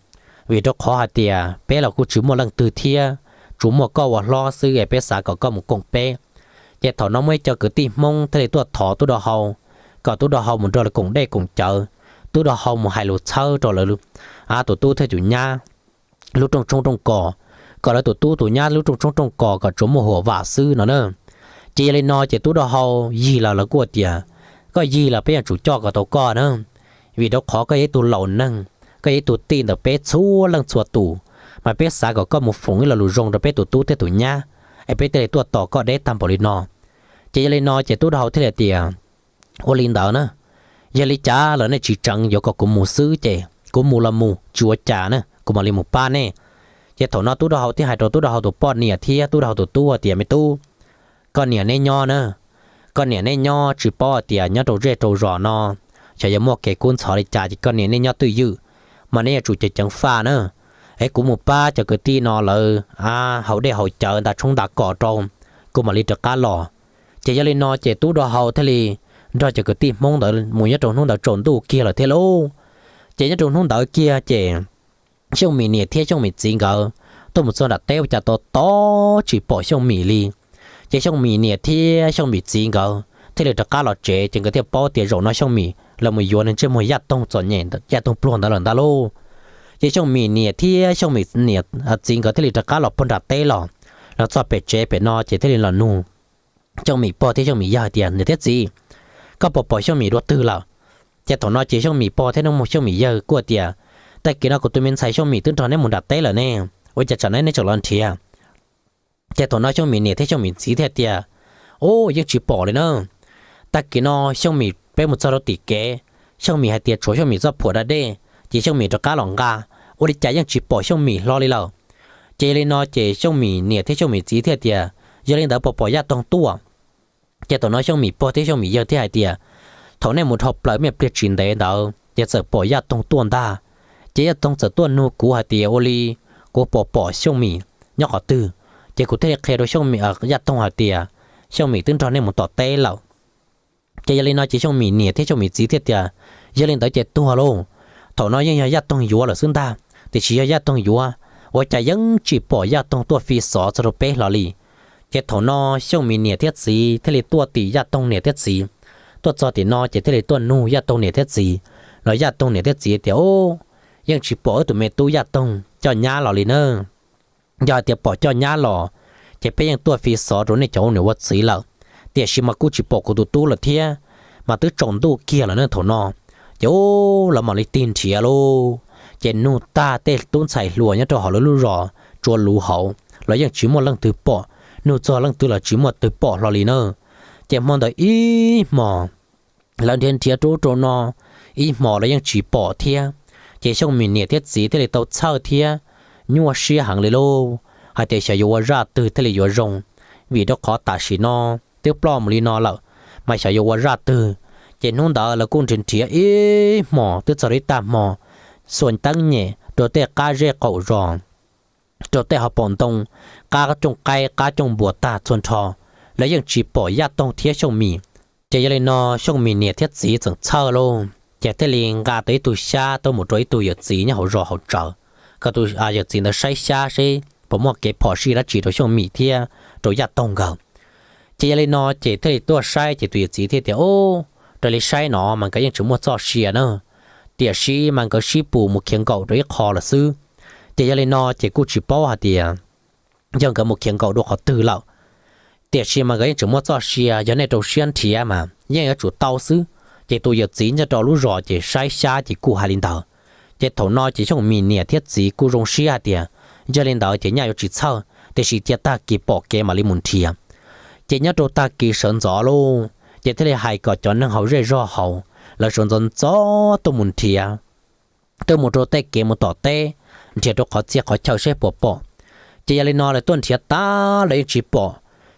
vim rau qhov hais tias peb los kuj tsis muaj leej twg thiab, tsuas muaj koj ua hlob xwb es peb xav kom koj mus koom peb. Ces thaum no muaj ib co kwv tij Hmoob thiaj li tuaj thov Tub Dau Hau kom Tub Dau Hau mus nrog lawv koom dej koom cawv, Tub Dau Hau mus hais lus txhawb rau lawv tus tub thiab tus nyab lub rooj tshoob rooj kos, kom lawv tus tub tus nyab lub rooj tshoob rooj kos kom tsuas muaj huam vam xwb no na. Ces yog li no ces Tub Dau Hau yig los lawv kuj tias, Koj yig los peb yuav tsum coj kom tau koj na, vim rau qhov koj yog ib tug laus neeg, koj yog ib tug tij ntawm peb txhua leej txhua tus, mas peb xav kom koj mus foom ib lo lus zoo rau peb tus tub thiab tus nyab, es peb thiaj li tuaj tos koj deb tag npaum li no. Ces yog li no ces Tub Dau Hau thiaj li tias, Ua li ntawd na, yog li cas los nej tsis tseev yuav kom kuv mus xwb ces kuv mus los mus tsis ua cas na, kuv mam li mus pab nej. Ces thaum no Tub Dau Hau thiaj hais rau Tub Dau Hau tus poj niam thiab Tub Dau Hau tus tub tias, Me tub, koj niam neb nyob na, koj niam neb nyob tsis paub hais tias nyob rau zej rau zos no xyov yuav muaj kev kub ntxhov li cas ces koj niam neb nyob twj ywm, mas neb yuav tsum ceev ceev faj na. Es kuv mus pab cov kwv tij no lawv haus dej haus cawv nta tshoob nta kos rau, kuv mam li rov qab los. Ces yog li no ces Tub Dau Hau thiaj li nrog cov kwv tij Hmoob ntawd mus nyob rau hnub ntawd tsaus ntuj kiag lawm thiab lauj. Ces nyob rau hnub ntawd kiag ces Xyooj Mim niam thiab Xyooj Mim txiv nkawd tuaj mus txog nram teb ua cas tos tos tsis pom Xyooj Mim li. Ces Xyooj Mim niam thiab Xyooj Mim txiv nkawd thiaj li rov qab los tsev, ces nkawd thiaj paub tias zaum no Xyooj Mim los mus yuav nws ntsej muag Yaj Toog txom nyem Yaj Toog pluag ntawd lawm ntag lauj. Ces Xyooj Mim niam thiab Xyooj Mim niam txiv nkawd thiaj li rov qab los puag nram teb los, los txog pem tsev pem no ces thiaj li los nug Xyooj Mim pog thiab Xyooj Mim yawg tias, Niam thiab txiv, koj puas pom Xyooj Mim dua twg lawm? Ces thaum no ces Xyooj Mim pog thiab Xyooj Mim yawg kuj tias, Tag kis no kuv tus me ntxhais Xyooj Mim twb nrog neb mus nram teb lawm ne, ua cas tsam no neb tseem los nrhiav? Ces thaum no Xyooj Mim niam thiab Xyooj Mim txiv thiaj tias, Ub, yeej tsis pom li na. Tag kis no Xyooj Mim peb mus txog rau tim kev, Xyooj Mim hais tias tshuav Xyooj Mim txoj phuam da dej, ces Xyooj Mim rov qab los nqa, ua li cas yeej tsis pom Xyooj Mim hlo li lawm. Ces yog li no ces Xyooj Mim niam thiab Xyooj Mim txiv thiaj tias, Yog li ntawd puas pom Yaj Toog tuaj? Ces thaum no Xyooj Mim pog thiab Xyooj Mim yawg thiaj hais tias, Thaum nej mus dhau plaws me pliag tsis ntev ntawd ces txawm pom Yaj Toog tuaj ntag. Ces Yaj Toog txawm tuaj nug kuv hais tias ua li kuv puas pom Xyooj Mim nyob qhov twg, ces kuv thiaj li qhia rau Xyooj Mim, Yaj Toog hais tias, Xyooj Mim twb nrog nej mus tom teb lawm. Ces yog li no ces Xyooj Mim niam thiab Xyooj Mim txiv thiaj tias, Yog li ntawd ces tuag lauj. Thaum no yeej yog Yaj Toog yuav lawm xwb ntag, tiam sis yog Yaj Toog yuav, ua cas yeej tsis pom Yaj Toog tuaj fi xov txog rau peb hlo li. Ces thaum no Xyooj Mim niam thiab txiv thiaj li tuaj tim Yaj Toog niam thiab txiv, tuaj txog tim no ces thiaj li tuaj nug Yaj Toog niam thiab txiv, los Yaj Toog niam thiab txiv tias, Ub, yeej tsis pom wb tus me tub Yaj Toog coj nyab los li na. Yog hais tias pom coj nyab los, ces peb yeej tuaj fi xov rau nej cov ua niam ua txiv lawm, tiam sis mas kuj tsis pom kuv tus tub lawm thiab, mas twb tsaus ntuj kiag lawm ne thaum no. Ces ub, lawv mam li tig nrhiav lauj, ces nug tag tej tub ntxhais hluas nyob rau hauv lawv lub zos Tsua Luv hauv los yeej tsis muaj leej twg pom, nug txog leej twg los tsis muaj twg pom hlo li na. Ces hmo ntawd ib hmos lawv nrhiav nrhiav rau ub rau no, ib hmos los yeej tsis pom thiab. Ces Xyooj Mim niam thiab txiv thiaj li tau txhawj thiab nyuaj siab heev li lauj, hais tias xyov yuav ua zaj twg thiaj li yuav zoo, vim rau qhov tam sim no twb ploj mus li no lawm, mas xyov yuav ua zaj twg. Ces hnub ntawd lawv kuj nrhiav nrhiav ib hmos twb txog li tag hmo, xuas teeb nyem rau tej qab zej qaum zos, rau tej hauv paus ntoo, qab cooj qaib qab cooj npua tag txhua nrho, lawv yeej tsis pom Yaj Toog thiab Xyooj Mim. Ces yog li no Xyooj Mim niam thiab txiv txawm txhawj lauj, ces thiaj li nqa tau ib tug xyab tuaj mus rau ib tug yawm txiv nyob hauv zos hauv tsev, kom tus yawm txiv ntawd saib xyab seb puas muaj kev phom sij dab tsi rau Xyooj Mim thiab rau Yaj Toog nkawd. Ces yog li no ces thiaj li tuaj saib ces tus yawm txiv thiaj tias, Ub, raws li saib no mas nkawd yeej tsis muaj txoj sia na, tiam sis mas nkawd sib pus mus khiav nkaum rau ib qho lawm xwb. Ces yog li no ces kuj tsis paub hais tias yog nkawd mus khiav nkaum dua qhov twg lawm, tiam sis mas nkawd yeej tseem muaj txoj sia, yog nej rau siab nrhiav mas yeej yuav tsum tau xwb. Ces tus yawm txiv nyob rau lub zos ces saib xyab ces kuj hais li ntawd. Ces thaum no ces Xyooj Mim niam thiab txiv kuj zoo siab hais tias, Yog li ntawd ces nyaj yuav tsis txhawj, tiam sis cia tag kis pom kev mam li mus nrhiav. Ces nyob rau tag kis sawv ntxov lauj, ces thiaj li hais kom cov neeg hauv zej zog hauv lawv sawv ntxov ntxov tuaj mus nrhiav tuaj mus rau tej kev mus tom teb, nrhiav rau qhov txhia qhov chaw saib puas pom. Ces yog li no lawv tuaj nrhiav tas lawv yeej tsis pom.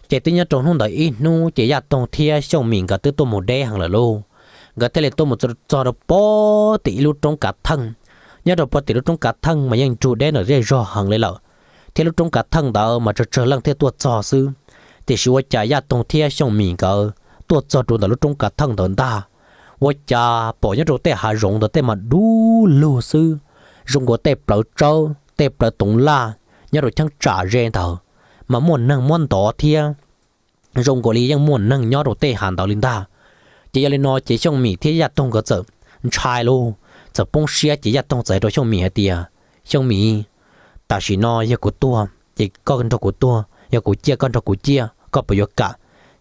Ces twb nyob rau hnub ntawd ib hnub ces Yaj Toog thiab Xyooj Mim nkawd twb tuaj mus deb heev lawm lauj. Nkawd thiaj li tuaj mus txog rau pem tim ib lub roob kav theej. Nyob rau pem tim lub roob kav theej mas yeej nrug deb ntawm zej zog heev li lawm, thiab lub roob kav theej ntawd mas tsawg tsawg leej thiaj tuaj txog xwb. Tiam sis ua cas Yaj Toog thiab Xyooj Mim nkawd tuaj txog rau ntawm lub roob kav theej ntawd ntag, ua cas pom nyob rau tej hav zoov ntawd tej mas dub lug xwb, zoo nkaus tej plawv tsawb tej plawv toov laj nyob rau cheeb tsam ze ntawd, mas muaj neeg muab ntov thiab, zoo nkaus li yeej muaj neeg nyob rau tej hav ntawd li ntag. Ces yog li no ces Xyooj Mim thiab Yaj Toog nkawd txawm ntshai lauj, txawm poob siab ces Yaj Toog txawm hais rau Xyooj Mim hais tias, Xyooj Mim, tam sim no yog kuv tuag ces koj nrog kuv tuag, yog kuv ciaj koj nrog kuv ciaj, koj puas yuav kam?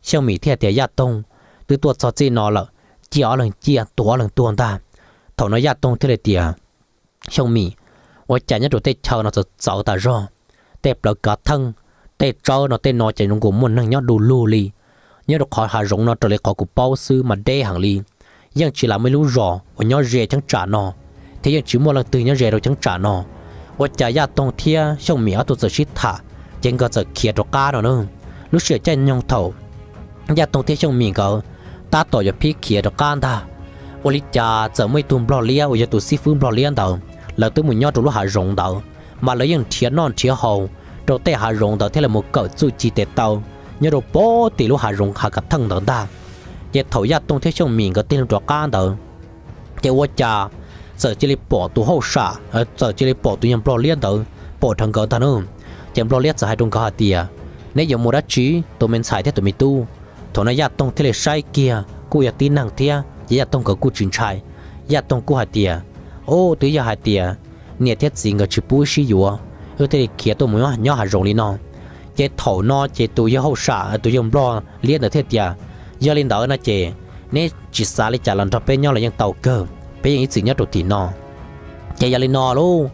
Xyooj Mim thiaj tias, Yaj Toog, twb tuaj txog txij no lawm, ciaj ob leeg ciaj, tuag ob leeg tuag ntag. Thaum no Yaj Toog thiaj li tias, Xyooj Mim, ua cas nyob rau tej chaw no txawv txawv tas zog, tej plawv kav theej, tej tsawb no tej no ces zoo nkaus muaj neeg nyob du lug li. Nyob rau qhov hav zoov no raws li qhov kuv paub xwb mas deb heev li, yeej tsis lam muaj ib lub zos uas nyob ze cheeb tsam no, thiab yeej tsis muaj leej twg nyob ze rau cheeb tsam no. Ua cas Yaj Toog thiab Xyooj Mim ob tug txawm sib tham, ces nkawd txawm khiav rov qab no na. Lub sij hawm caij nyoog thaum Yaj Toog thiab Xyooj Mim nkawd tab tom yuav phib khiav rov qab ntag, ua li cas txawm muaj ib tug nplog liab uas yog tus xib fwb nplog liab ntawd, lawv twb mus nyob rau lub hav zoov ntawd, mas lawv yeej nrhiav noj nrhiav haus rau tej hav zoov ntawd thiab lawv mus kawm txuj ci tes taw nyob rau pem tim lub hav zoov hav kav theej ntawd ntag. Ces thaum Yaj Toog thiab Xyooj Mim nkawd tig loo rov qab ntawd, ces ua cas txawm cia li pom tus hauj sam, txawm cia li pom tus yawg nplog liab ntawd pom dhawv nkawd ntag na. Ces nplog liab txawm hais rau nkawd hais tias, Neb yuav mus dab tsi, tus me ntxhais thiab tus me tub? Thaum no Yaj Toog thiaj li saib kiag kuj yog tib neeg thiab ces Yaj Toog nkawd kuj tsis ntshai. Yaj Toog kuj hais tias, Ub, twb yog hais tias niam thiab txiv nkawd tsis pub wb sib yuav, wb thiaj li khiav tuaj mus nyob hav zoov li no. Ces thaum no ces tus yawg hauj sam, tus yawg nplog liab ntawd thiaj tias, Yog li ntawd no ces neb tsis xav li cas los nrog peb nyob los yeej tau kawg, peb yeej ib txwm nyob rau tim no. Ces yog li no lauj,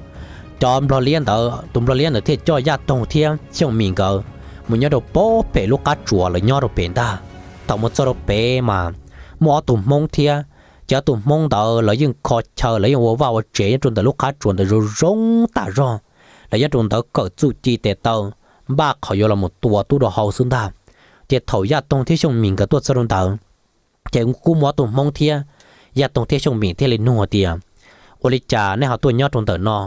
cov nplog liab ntawd, tus nplog liab ntawd thiaj coj Yaj Toog thiab Xyooj Mim nkawd mus nyob rau pem lub qab tsuas lawv nyob rau pem ntag. Thaum mus txog rau pem mas muaj ob tug Hmoob thiab, ces ob tug Hmoob ntawd lawv yeej kho chaw, lawv yeej ua vaj ua tsev nyob rau ntawm lub qab tsuas ntawd zoo zoo tas zog. Lawv nyob rau ntawd kawm txuj ci tes taw, npaj qhov yuav los mus tua tub rau hau xwb ntag. Ces thaum Yaj Toog thiab Xyooj Mim nkawd tuaj txog rau ntawd, ces kuj muaj ob tug Hmoob thiab. Yaj Toog thiab Xyooj Mim thiaj li nug tias, Ua li cas nej ho tuaj nyob rau ntawm no,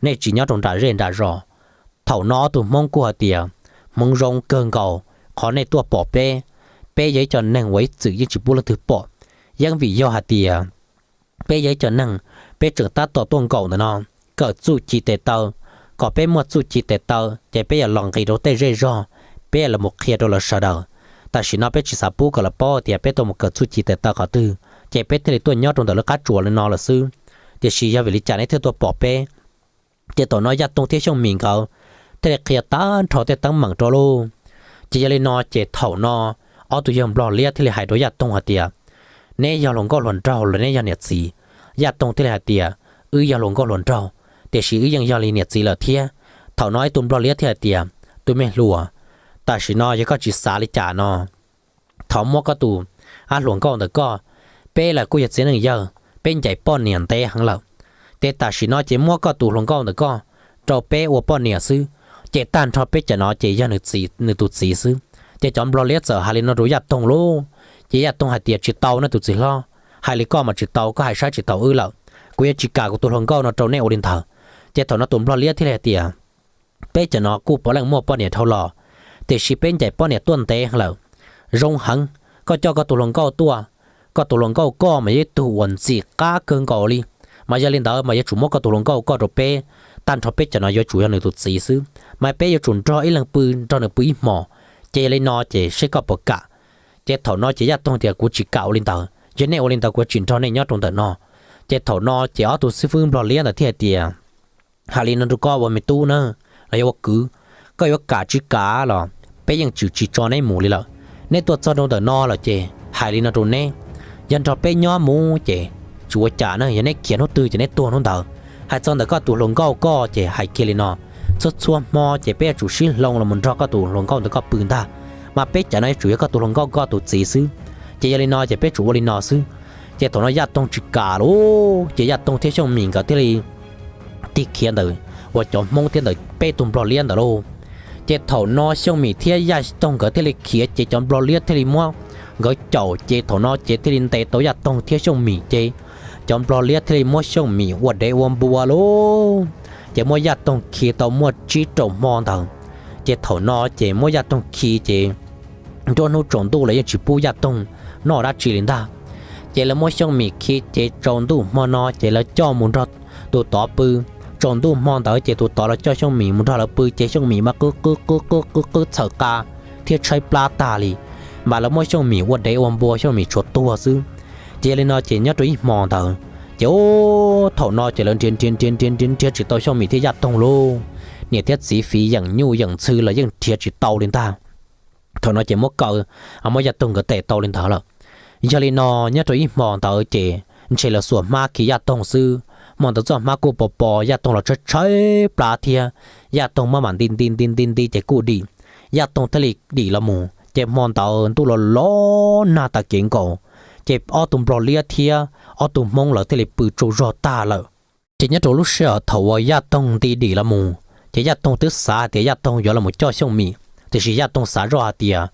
nej tsis nyob rau nram zej nram zos? Thaum no ob tug Hmoob kuj hais tias, Hmoov zoo kawg nkaus qhov nej tuaj pom peb. Peb yog ib co neeg uas ib txwm yeej tsis pub leej twg pom, yeej vim yog hais tias peb yog ib co neeg, peb tseem tab tom tuaj nkaum ntawm no kawm txuj ci tes taw, kom peb muaj txuj ci tes taw ces peb yuav los nqis rau tej zej zog, peb yuav los mus qhia rau lawv sawv daws. Tam sim no peb tsis xav pub kom lawv paub tias peb tuaj mus kawm txuj ci tes taw qhov twg, ces peb thiaj li tuaj nyob rau ntawm lub qab tsuas li no lawm xwb. Tiam sis yog vim li cas nej thiaj tuaj pom peb? Ces thaum no Yaj Toog thiab Xyooj Mim nkawd thiaj li qhia tag nrho tej teeb meem rau lauj. Ces yog li no ces thaum no ob tug yawg nplog liab thiaj li hais rau Yaj Toog hais tias, Neb yog hluas nkauj hluas nraug los neb yog niam txiv? Yaj Toog thiaj li hais tias, Wb yog hluas nkauj hluas nraug, tiam sis wb yeej yog li niam txiv lawm thiab. Thaum no ib tug nplog liab thiaj hais tias, Tus me hluas, tam sim no yog koj tsis xav li cas no, thov muab koj tus ab hluas nkauj ntawm koj, peb los kuj yog txiv neej yawg, peb ncaim poj niam ntev heev lawm, ces tam sim no ces muab koj tus hluas nkauj ntawm koj rau peb ua poj niam xwb, ces tag nrho peb cov no ces yog nws tus txiv xwb. Ces cov nplog liab txawm hais li no rau Yaj Toog lauj. Ces Yaj Toog hais tias, Tsis tau nawj tus txiv hlob, hais li koj mas tsis tau, koj hais saib tsis taus wb lawm. Kuv yuav tsis kam kuv tus hluas nkauj no rau nej ua li ntawd. Ces thaum no tus nplog liab thiaj li hais tias, Peb cov no kuj puav leej muaj poj niam dhau los, tiam sis peb ncaim poj niam tuaj ntev heev lawm. Zoo heev, koj coj koj tus hluas nkauj tuaj, koj tus hluas nkauj koj mas yog ib tug uas ntxim qab kawg nkaus li, mas yog li ntawd mas yuav tsum muab koj tus hluas nkauj koj rau peb, tag nrho peb cov no yuav tsum yog nws tus txiv xwb, mas peb yuav tsum nrog ib leeg pw, nrog nws pw ib hmos. Ces yog li no ces seb koj puas kam? Ces thaum no ces Yaj Toog tias, Kuv tsis kam ua li ntawd, yog nej ua li ntawd kuv tsis nrog nej nyob rau ntawm no. Ces thaum no ces ob tug xib fwb nplog liab ntawd thiaj hais tias, Hais li no rau koj ua me tub na, los yog ua kwv, koj yuav kam tsis kam los peb yeej tsis tso neb mus li lawm. Neb tuaj txog rau ntawm no lawm ces hais li no rau neb, yog nrog peb nyob mus ces tsis ua cas na, yog neb khiav hnub twg ces neb tuag hnub ntawd. Hais txog ntawm koj tus hluas nkauj koj ces hais kiag li no, txhua txhua hmo ces peb yuav tsum sib hloov los mus nrog koj tus hluas nkauj ntawd koj pw ntag, mas peb cov no yuav tsum yog koj tus hluas nkauj koj tus txiv xwb. Ces yog li no ces peb tsum ua li no xwb. Ces thaum no Yaj Toog tsis kam lauj, ces Yaj Toog thiab Xyooj Mim nkawd thiaj li tig khiav ntawm uas cov Hmoob thiab ntawm peb tug nplog liab ntawd lauj. Ces thaum no Xyooj Mim thiab Yaj Toog nkawd thiaj li khiav, ces cov nplog liab thiaj li muab nkawd caum, ces thaum no ces thiaj li ntes tau Yaj Toog thiab Xyooj Mim, ces cov nplog liab thiaj li muab Xyooj Mim ua dev ua npua lauj. Ces muab Yaj Toog khi tau muaj tsib rau hmo ntawd. Ces thaum no ces muab Yaj Toog khi ces nruab hnub tsaus ntuj lawv yeej tsis pub Yaj Toog noj dab tsi li ntag. Ces lawv muab Xyooj Mim khi ces tsaus ntuj hmo no ces lawv coj mus nrog tus tod pw. Tsaus ntuj hmo ntawd ces tus tod los coj Xyooj Mim mus nrog lawv pw, ces Xyooj Mim mas qw qw qw qw qw qw txhawm qa thiab tshaib plab tag li, mas lawv muab Xyooj Mim ua dev ua npua, Xyooj Mim tshuav tuag xwb. Ces yog li no ces nyob rau ib hmo ntawd ces thaum no ces lawv nrhiav nrhiav nrhiav nrhiav nrhiav tsis tau Xyooj Mim thiab Yaj Toog lauj. Niam thiab txiv fiv yeem nyuj yeem ntxhw los yeej nrhiav tsis tau li ntag. Thaum no ces muab kaw, muab Yaj Toog nkawd tes tau li ntawd lawm. Yog li no nyob rau ib hmo ntawd ces ntshe lawv xuas hmab khi Yaj Toog xwb. Hmo ntawd txoj hmab kuj pos pos, Yaj Toog los tshaib tshaib plab thiab. Yaj Toog maj mam nti nti nti nti nti ces kuj dim. Yaj Toog thiaj li dim los mus, ces hmo ntawd ntuj los los nag tas kev nkaus, ces ob tug nplog liab thiab ob tug Hmoob lawv thiaj li pw tsaug zog tag lawm. Ces nyob rau lub sij hawm thaum uas Yaj Toog nti dim los mus, ces Yaj Toog twb xav hais tias Yaj Toog yuav los coj Xyooj Mim, tiam sis Yaj Toog xav zoj hais tias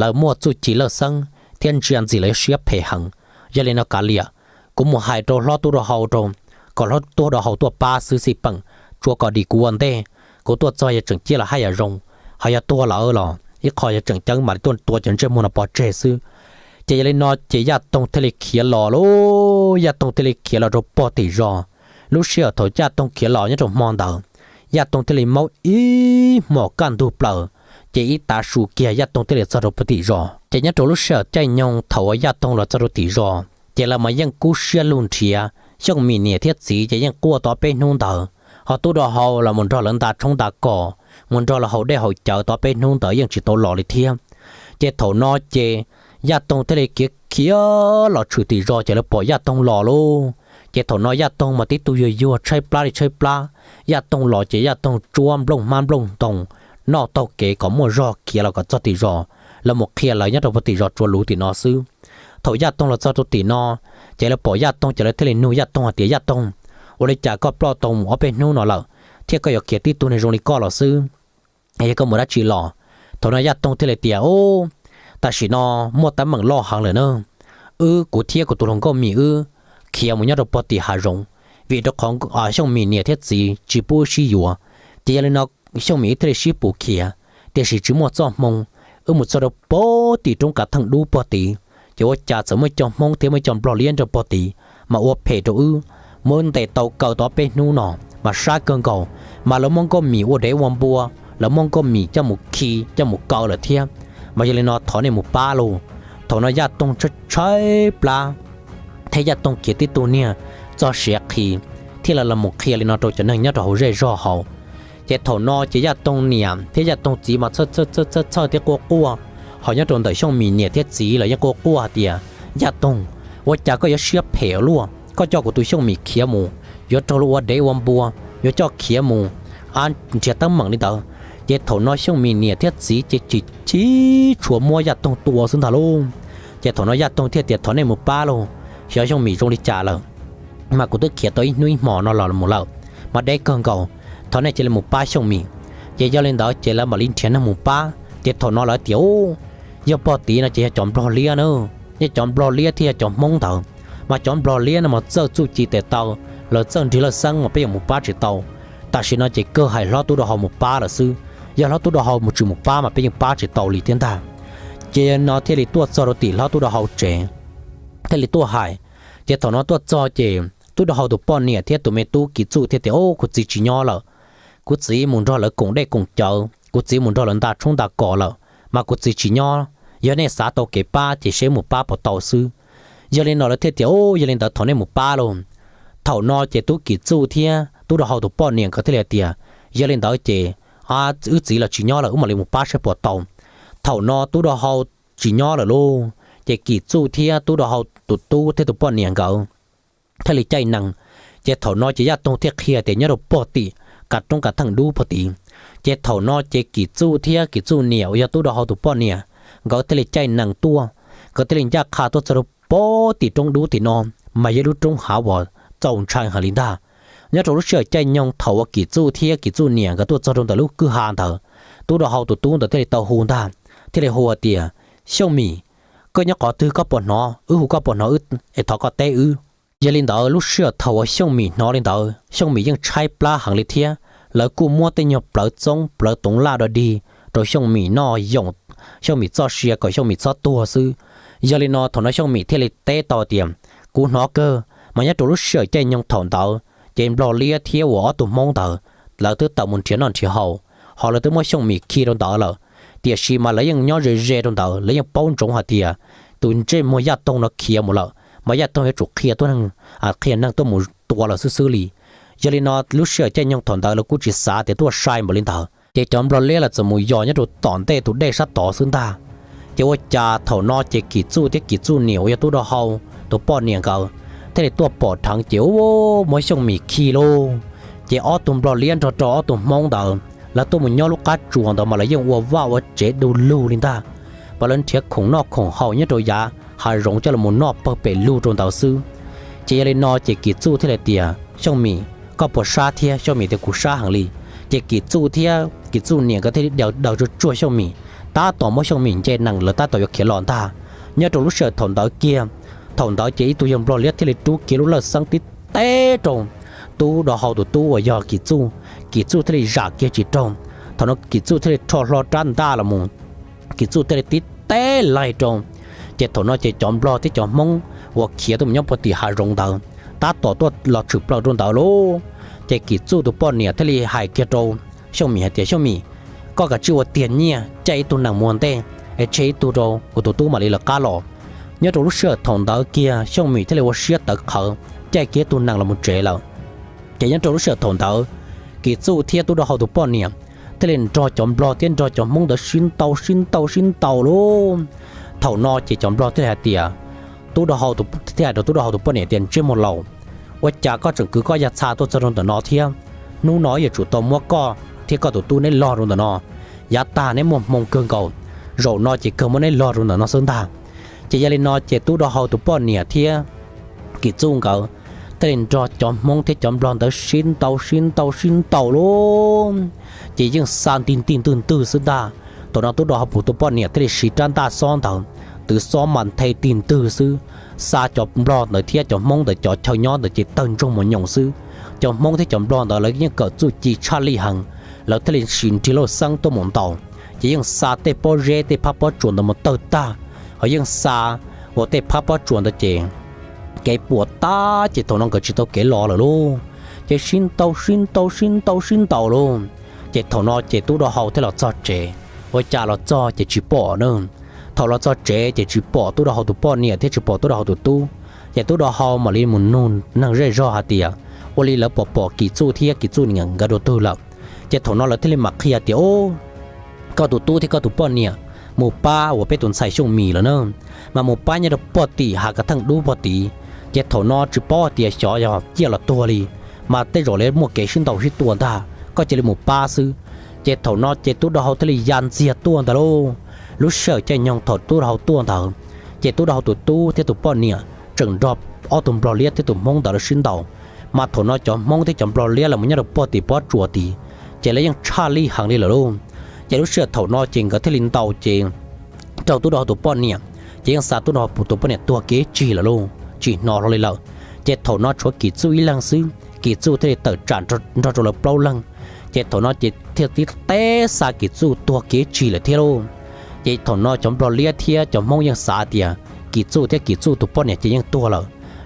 lawv muaj txuj ci lawj xeeb thiab ntsia ntxim lawv yuav siab phem heev. Yog li no kav liam, kuv mus hais rau hlob tub rau hau rau, kom hlob tub rau hau tuaj pab xwb xij peem, tsuav kom dim kuv ua ntej. Kuv tuaj txog yog tseem ciaj los haj yam zoo, ho yog tuag lawm los ib qho yog tseem ceeb mam li tuaj tua cov ntsej muag no pov tseg xwb. Ces yog li no ces Yaj Toog thiaj li khiav los lauj, Yaj Toog thiaj li khiav los rau pog tim zos. Lub sij hawm thaum Yaj Toog khiav los nyob rau hmo ntawd, Yaj Toog thiaj li maub ib hmos kaj ntug plaws, ces ib tav su kiag Yaj Toog thiaj li txog rau pog tim zos. Ces nyob rau lub sij hawm caij nyoog thaum uas Yaj Toog los txog rau tim zos ces lawv mas yeej kub siab lug nrhiav, Xyooj Mim niam thiab txiv ces yeej quaj tau peb hnub ntawd, ho tub rau hau los mus nrog lawv nta tshoob nta kos, mus nrog lawv haus dej haus cawv tau peb hnub ntawd yeej tsis tau los li thiab. Ces thaum no ces Yaj Toog thiaj li khiav khiav los tshwm tim zos ces lawv pom Yaj Toog los lauj. Ces thaum no Yaj Toog mas tib tug yuag yuag tshaib plab li tshaib plab, Yaj Toog los ces Yaj Toog tsuab nplooj hmab nplooj ntoo noj taug kev kom muaj zog khiav los kom txog tim zos, lawv mus qhia lawv nyob rau pog tim zos tsuav luv tim no xwb. Thaum Yaj Toog los txog rau tim no, ces lawv pom Yaj Toog ces lawv thiaj li nug Yaj Toog hais tias, Yaj Toog, ua li cas koj ploj tau mus ob peb hnub no lawm, thiab koj yuav khiav tib tug neeg zoo li koj los xwb, yog koj mus dab tsi los? Thaum no Yaj Toog thiaj li tias, Ub, tam sim no muaj teeb meem loj heev lawm na. Wb, kuv thiab kuv tus hluas nkauj Mim wb khiav mus nyob rau pog tim hav zoov, vim rau qhov Xyooj Mim niam thiab txiv tsis pub wb sib yuav. Ces yog li no Xyooj Mim wb thiaj li sib pus khiav, tiam sis tsis muaj txoj hmoo. Wb mus txog rau pog tim roob kav theej dub pog tid, ces ua cas txawm muaj ib co Hmoob thiab muaj ib co nplog liab nrog pog tid, mas ua phem rau wb, muab wb ntes tau kaw tau ob peb hnub no, mas sab kawg nkaus, mas lawv muab nkauj Mim ua dev ua npua, lawv muab nkauj Mim coj mus khi coj mus kaw lawm thiab. Mas yog li no thov nej mus pab lauj. Thaum no Yaj Toog tshaib tshaib plab thiab Yaj Toog khiav tib tug niag txog siav qhi, thiaj li los mus qhia li no rau cov neeg nyob rau hauv zej zog hauv. Ces thaum no ces Yaj Toog niam thiab Yaj Toog txiv mas txhawj txhawj txhawj txhawj thiab quaj quaj, ho nyob rau ntawm Xyooj Mim niam thiab txiv los yeej quaj quaj hais tias, Yaj Toog, ua cas koj yuav siab phem luaj, koj coj kuv tus Xyooj Mim khiav mus, yuav raug luag ua dev ua npua, yuav coj khiav mus, a, nrhiav teeb meem li ntawd. Ces thaum no Xyooj Mim niam thiab txiv ces chim chim tshuav muab Yaj Toog tua xwb ntag lauj. Ces thaum no Yaj Toog thiaj tias, Thov nej mus pab lauj, xyov Xyooj Mim zoo li cas lawm, mas kuv twb khiav tau ib hnub ib hmos no los mus lawm, mas deb kawg nkaus, thov nej cia li mus pab Xyooj Mim. Ces yog li ntawd ces lawv mam li nrhiav neeg mus pab. Ces thaum no lawv tias, Ub, yog pog tid no ces yog cov nplog liab na, yog cov nplog liab thiab yog cov Hmoob ntawd, mas cov nplog liab no mas txawj txuj ci tes taw, lawv txawj nrig lawj xeeb mas peb yeej mus pab tsis tau. Tam sim no ces kawg hais hlob tub rau hau mus pab lawm xwb, yog hlob tub rau hau mus tsis mus pab mas peb yeej pab tsis tau li thiab ntag. Ces no thiaj li tuaj txog rau tim hlob tub rau hau tsev, thiaj li tuaj hais. Ces thaum no tuaj txog ces tub rau hau tus poj niam thiab tus me tub Kim Txuj thiaj tias, Ub, kuv txiv tsis nyob lawm, kuv txiv mus nrog lawv koom dej koom cawv, kuv txiv mus nrog lawv nta tshoob nta kos lawm, mas kuv txiv tsis nyob. Yog nej xav tau kev pab ces seb mus pab puas tau xwb. Yog li no lawv thiaj tias, Ub, yog li ntawd thov nej mus pab lauj. Thaum no ces tub Kim Txuj thiab tub rau hau tus poj niam nkawd thiaj li hais tias, Yog li ntawd ces wb txiv los tsis nyob lawm, wb mam li mus pab seb puas tau. Thaum no tub rau hau tsis nyob lawm lauj, ces Kim Txuj thiab tub rau hau tus tub thiab tus poj niam nkawd thiaj li caij nees. Ces thaum no ces Yaj Toog thiaj qhia tias nyob rau pog tim kav roob kav theej dub pog tid. Ces thaum no ces Kim Txuj thiab Kim Txuj niam uas yog tub rau hau tus poj niam, nkawd thiaj li caij nees tuaj, nkawd thiaj li ncaj qha tuaj txog rau Pem tim roob dub tim no mas yog lub roob hav uas txaus ntshai heev li ntag. Nyob rau lub sij hawm caij nyoog thaum uas Kim Txuj thiab Kim Txuj niam nkawd tuaj txog rau ntawm lub kwj ha ntawd, tub dau hau tus tub ntawd thiaj li tau hu ntag, thiaj li hu hais tias, Xyooj Mim, koj nyob qhov twg koj puas hnov? Wb hu koj puas hnov es thov koj teb wb? Yog li ntawd lub sij hawm thaum uas Xyooj Mim hnov li ntawd, Xyooj Mim yeej tshaib plab heev li thiab. Lawv kuj muab tej nyuag plawv txoob plawv toov laj dog dig rau Xyooj Mim noj yoom Xyooj Mim txoj sia kom Xyooj Mim txhob tuag xwb. Yog li no thaum no Xyooj Mim thiaj li teb tau tias, Kuv hnov kawg, mas nyob rau lub sij hawm caij nyoog thaum ntawd ces Nplog Liab thiab uas ob tug Hmoob ntawd lawv twb tawm mus nrhiav noj nrhiav haus, ho lawv twb muab Xyooj Mim khi rau ntawd lawm. Tiam sis mas lawv yeej nyob ze ze rau ntawd, lawv yeej paub ntsoov hais tias tus ntsej muag Yaj Toog no khiav mus lawm mas Yaj Toog yuav tsum qhia tuab neeg, qhia neeg tuaj mus tua lawm xwb xwb li. Yog li no lub sij hawm caij nyoog thaum ntawd lawv kuj tsis xav tias tuaj sai npaum li ntawd, ces cov Nplog Liab lawv txawm mus yos nyob rau tom ntej tus dej sab tod xwb ntag. Ces ua cas thaum no ces Kim Txuj thiab Kim Txuj niam uas yog tub dau hau tus poj niam nkawd thiaj li tuaj pom dheev ces ua muab Xyooj Mim khi lauj. Ces ob tug Nplog Liab nrog rau ob tug Hmoob ntawd lawv tuaj mus nyob lub qab tsuas ntawd mas lawv yeej ua vaj ua tsev du lug li ntag, mas lawv nrhiav khoom noj khoom haus nyob rau yav hav zoov coj los noj pawg pem lug rau ntawd xwb. Ces yog li no ces Kim Txuj thiaj li tias, Xyooj Mim, koj puas sab thiab? Xyooj Mim tias, Kuv sab heev li. Ces Kim Txuj thiab Kim Txuj niam nkawd thiaj li daws daws tsuag tsuag Xyooj Mim, tab tom muab Xyooj Mim nce nees lawv tab tom yuav khiav los ntag. Nyob rau lub sij hawm thaum ntawd kiag, thaum ntawd ces ib tug yawg Nplog Liab thiaj li rub kiag lub lawj xeeb tib teb rau tub dau hau tus tub uas yog Kim Txuj. Kim Txuj thiaj li zam kiag tsis raug. Thaum no Kim Txuj thiaj li rho hlo rab ntaj los mus, Kim Txuj thiaj li tib teb laig rau. Ces thaum no ces cov Nplog thiab cov Hmoob uas khiav tuaj mus nyob puag tim hav zoov ntawd tab tom tuaj los tshwm plaws rau ntawd lauj. Ces Kim Txuj tus poj niam thiaj li hais kiag rau Xyooj Mim hais tias, Xyooj Mim, koj kav tsij ua tiag nyiaj caij ib tug nees mus ua ntej es tseg ib tug rau kuv tus tub mam li lawv qab los. Nyob rau lub sij hawm thaum ntawd kiag Xyooj Mim thiaj li ua siab tawv qhawv caij kiag ib tug nees los mus tsev lawm. Ces nyob rau lub sij hawm thaum ntawd, Kim Txuj thiab tub dau hau tus poj niam thiaj li nrog cov Nplog thiab nrog cov Hmoob ntawd sib ntaus sib ntaus sib ntaus lauj. Thaum no ces cov Nplog thiaj li hais tias, tub dau hau, thiaj hais rau tub dau hau tus poj niam tias, Ntsej muag laus, ua cas koj tseem kwv koj yaj txha tuaj txog rau ntawm no thiab? Hnub no yuav tsum tau muab koj thiab koj tus tub neb log rau ntawm no. Yav tag neb muaj hmoo kawg nkaus, zaum no ces kawg muab neb log rau ntawm no xwb ntag. Ces yog li no ces tub dau hau tus poj niam thiab Kim Txuj nkawd thiaj li nrog cov Hmoob thiab cov Nplog ntawd sib ntaus sib ntaus sib ntaus lauj. Ces yeej xa nti nti ntwg ntwg xwb ntag. Thaum no tub dau hau tus poj niam thiaj li siv rab ntaj xob ntawd, twv xob mas nthe tig ntwg xwb, xa cov Nplog ntawd thiab cov Hmoob ntawd cov chaw nyob ntawd ces tawg ntsoog mos nyoos xwb. Cov Hmoob thiab cov Nplog ntawd lawv yeej kawm txuj ci tshaj lij heev, lawv thiaj li siv nrig lauj xeeb tuaj mus ntaus, ces yeej xa tej pob zeb tej phab pob tsuas ntawd mus tawg tag, ho yeej xa ua tej phab pob tsuas ntawd ces kev puas tag ces thaum no nkawd tsis tau kev los lawm lauj. Ces sib ntaus sib ntaus sib ntaus sib ntaus lauj. Ces thaum no ces tub dau hau thiaj los txog tsev. Ua cas los txog ces tsis pom na. Thaum los txog tsev ces tsis pom tub dau hau tus poj niam thiab tsis pom tub dau hau tus tub. Ces tub dau hau mam li mus nug neeg zej zog hais tias, ua li lawv puas pom Kim Txuj thiab Kim Txuj niam nkawd dua twg lawm? Ces thaum no lawv thiaj li mam qhia tias, Koj tus tub thiab koj tus poj niam mus pab uas peb tus ntxhais Xyooj Mim lawm na, mas mus pab nyob rau puag tim hav kav theej dub puag tid. Ces thaum no tsis paub hais tias xyov yog ciaj los tuag li, mas tej zaum lawv muaj kev sib ntaus sib tua ntag, koj cia li mus pab xwb. Ces thaum no ces tub dau hau thiaj li ya ntxiag tuaj ntag lauj. Lub sij hawm caij nyoog thaum tub dau hau tuaj ntawd, ces tub dau hau tus tub thiab tus poj niam tseem nrog ob tug Nplog Liab thiab tus Hmoob ntawd lawv sib ntaus. Mas thaum no cov Hmoob thiab cov Nplog Liab los nyob rau puag tim pob tsuas tid, ces lawv yeej tshaj lij heev li lawm lauj. Ces lub sij hawm thaum no ces nkawd thiaj li ntaus ces raug tub dau hau tus poj niam, ces yeej xa tub dau hau tus poj niam tuag kiag ib tsig lawm lauj, tsis hnov hlo li lawm. Ces thaum no tshuav Kim Txuj ib leeg xwb, Kim Txuj thiaj li tawm tsam nrog rau lawv plaub leeg. Ces thaum no ces thiaj tib teb xa Kim Txuj tuag kiag ib tsig lawm thiab lauj. Ces thaum no cov Nplog Liab thiab cov Hmoob yeej xav tias Kim Txuj thiab Kim Txuj tus poj niam ces yeej tuag lawm.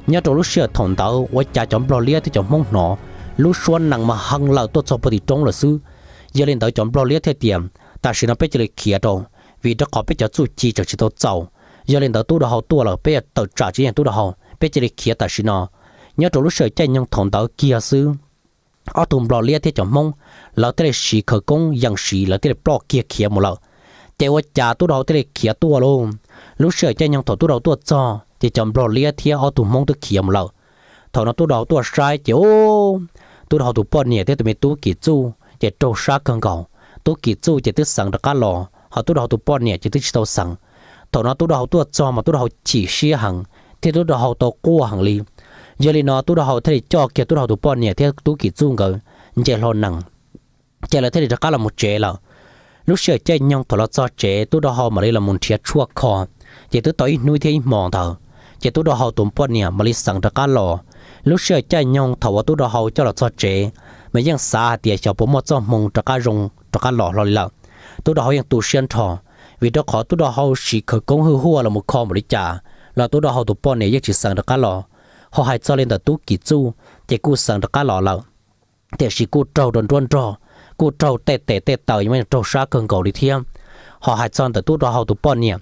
Nyob rau lub sij hawm thaum ntawd ua cas cov Nplog Liab thiab cov Hmoob hnov lub suab nees mas hee lawm tuaj txog puag tim roob lawm xwb. Yog li ntawd cov Nplog Liab thiaj tias, tam sim no peb cia li khiav rau, vim rau qhov peb cov txuj ci tseem tsis tau txaus. Yog li ntawd tub dau hau tuaj lawm peb yuav tawm tsam tsis yeej tub dau hau, peb cia li khiav tam sim no. Nyob rau lub sij hawm caij nyoog thaum ntawd kiag xwb, ob tug Nplog Liab thiab cov Hmoob lawv thiaj li siv khawv koob yees siv lawv thiaj li ploj kiag khiav mus lawm. Ces ua cas tub dau hau thiaj li khiav tuaj lauj. Lub sij hawm caij nyoog thaum tub dau hau tuaj txog ces cov Nplog Liab thiab ob tug Hmoob twb khiav mus lawm. Thaum no tub dau hau tuaj saib ces ub, tub dau hau tus poj niam thiab tus me tub Kim Txuj ces raug sab kawg nkaus. Tub Kim Txuj ces twb xeev rov qab los, ho tub dau hau tus poj niam ces twb tsis tau xeev. Thaum no tub dau hau tuaj txog mas tub dau hau chim siab heev, thiab tub rau hau tau quaj heev li. Yog li no tub rau hau thiaj li coj kiag tub rau hau tus poj niam thiab tub kim txuj nkawd nce hlo nees, ces lawv thiaj li rov qab los mus tsev lawm. Lub sij hawm caij nyoog thaum los txog tsev tub rau hau mam li los mus nrhiav tshuaj kho, ces twb tau ib hnub thiab ib hmos ntawd, ces tub rau hau tus poj niam mam li xeev rov qab los. Lub sij hawm caij nyoog thaum uas tub rau hau coj los txog tsev, mas yeej xav hais tias xyov puas muaj txoj hmoo rov qab zoo rov qab los hlo li lawm. Tub rau hau yeej tu siab nrho, vim rau qhov tub rau hau siv khawv koob hwj huaj los mus kho npaum li cas los tub rau hau tus poj niam yeej tsis xeev rov qab los. Ho hais txog li ntawm tub kim txuj ces kuj xeev rov qab los lawm, tiam sis kuj raug rau nruab nrog, kuj raug tej tes tej taw, yeej raug sab kawg nkaus li thiab. Ho hais txog ntawm tub rau hau tus poj niam,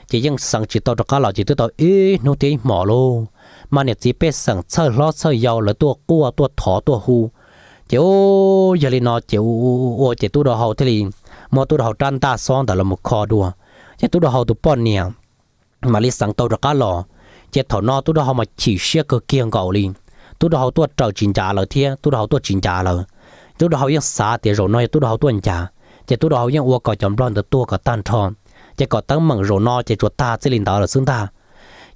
ces yeej xeev tsis tau rov qab los ces twb tau ib hnub thiab ib hmos lauj. Mas niam txiv pej xeem txhawj hlob txhawj yau lawv tuaj quaj tuaj thov tuaj hu, ces u, yog li no ces ua ces tub rau hau thiaj li muab tub rau hau rab ntaj xob ntawd los mus kho dua, ces tub rau hau tus poj niam mam li xeev tau rov qab los. Ces thaum no tub rau hau mas chim siab kawg kiag nkaus li. Tub rau hau tuaj raws tsis ncav lawv thiab tub rau hau tuaj tsis ncav lawv. Tub rau hau yeej xav tias zaum no yog tub rau hau tuaj ncav, ces tub rau hau yeej ua kom cov nplog ntawd tuag kom tag nrho, ces kom teeb meem zaum no ces tsuas tag txij li ntawd lawm xwb ntag.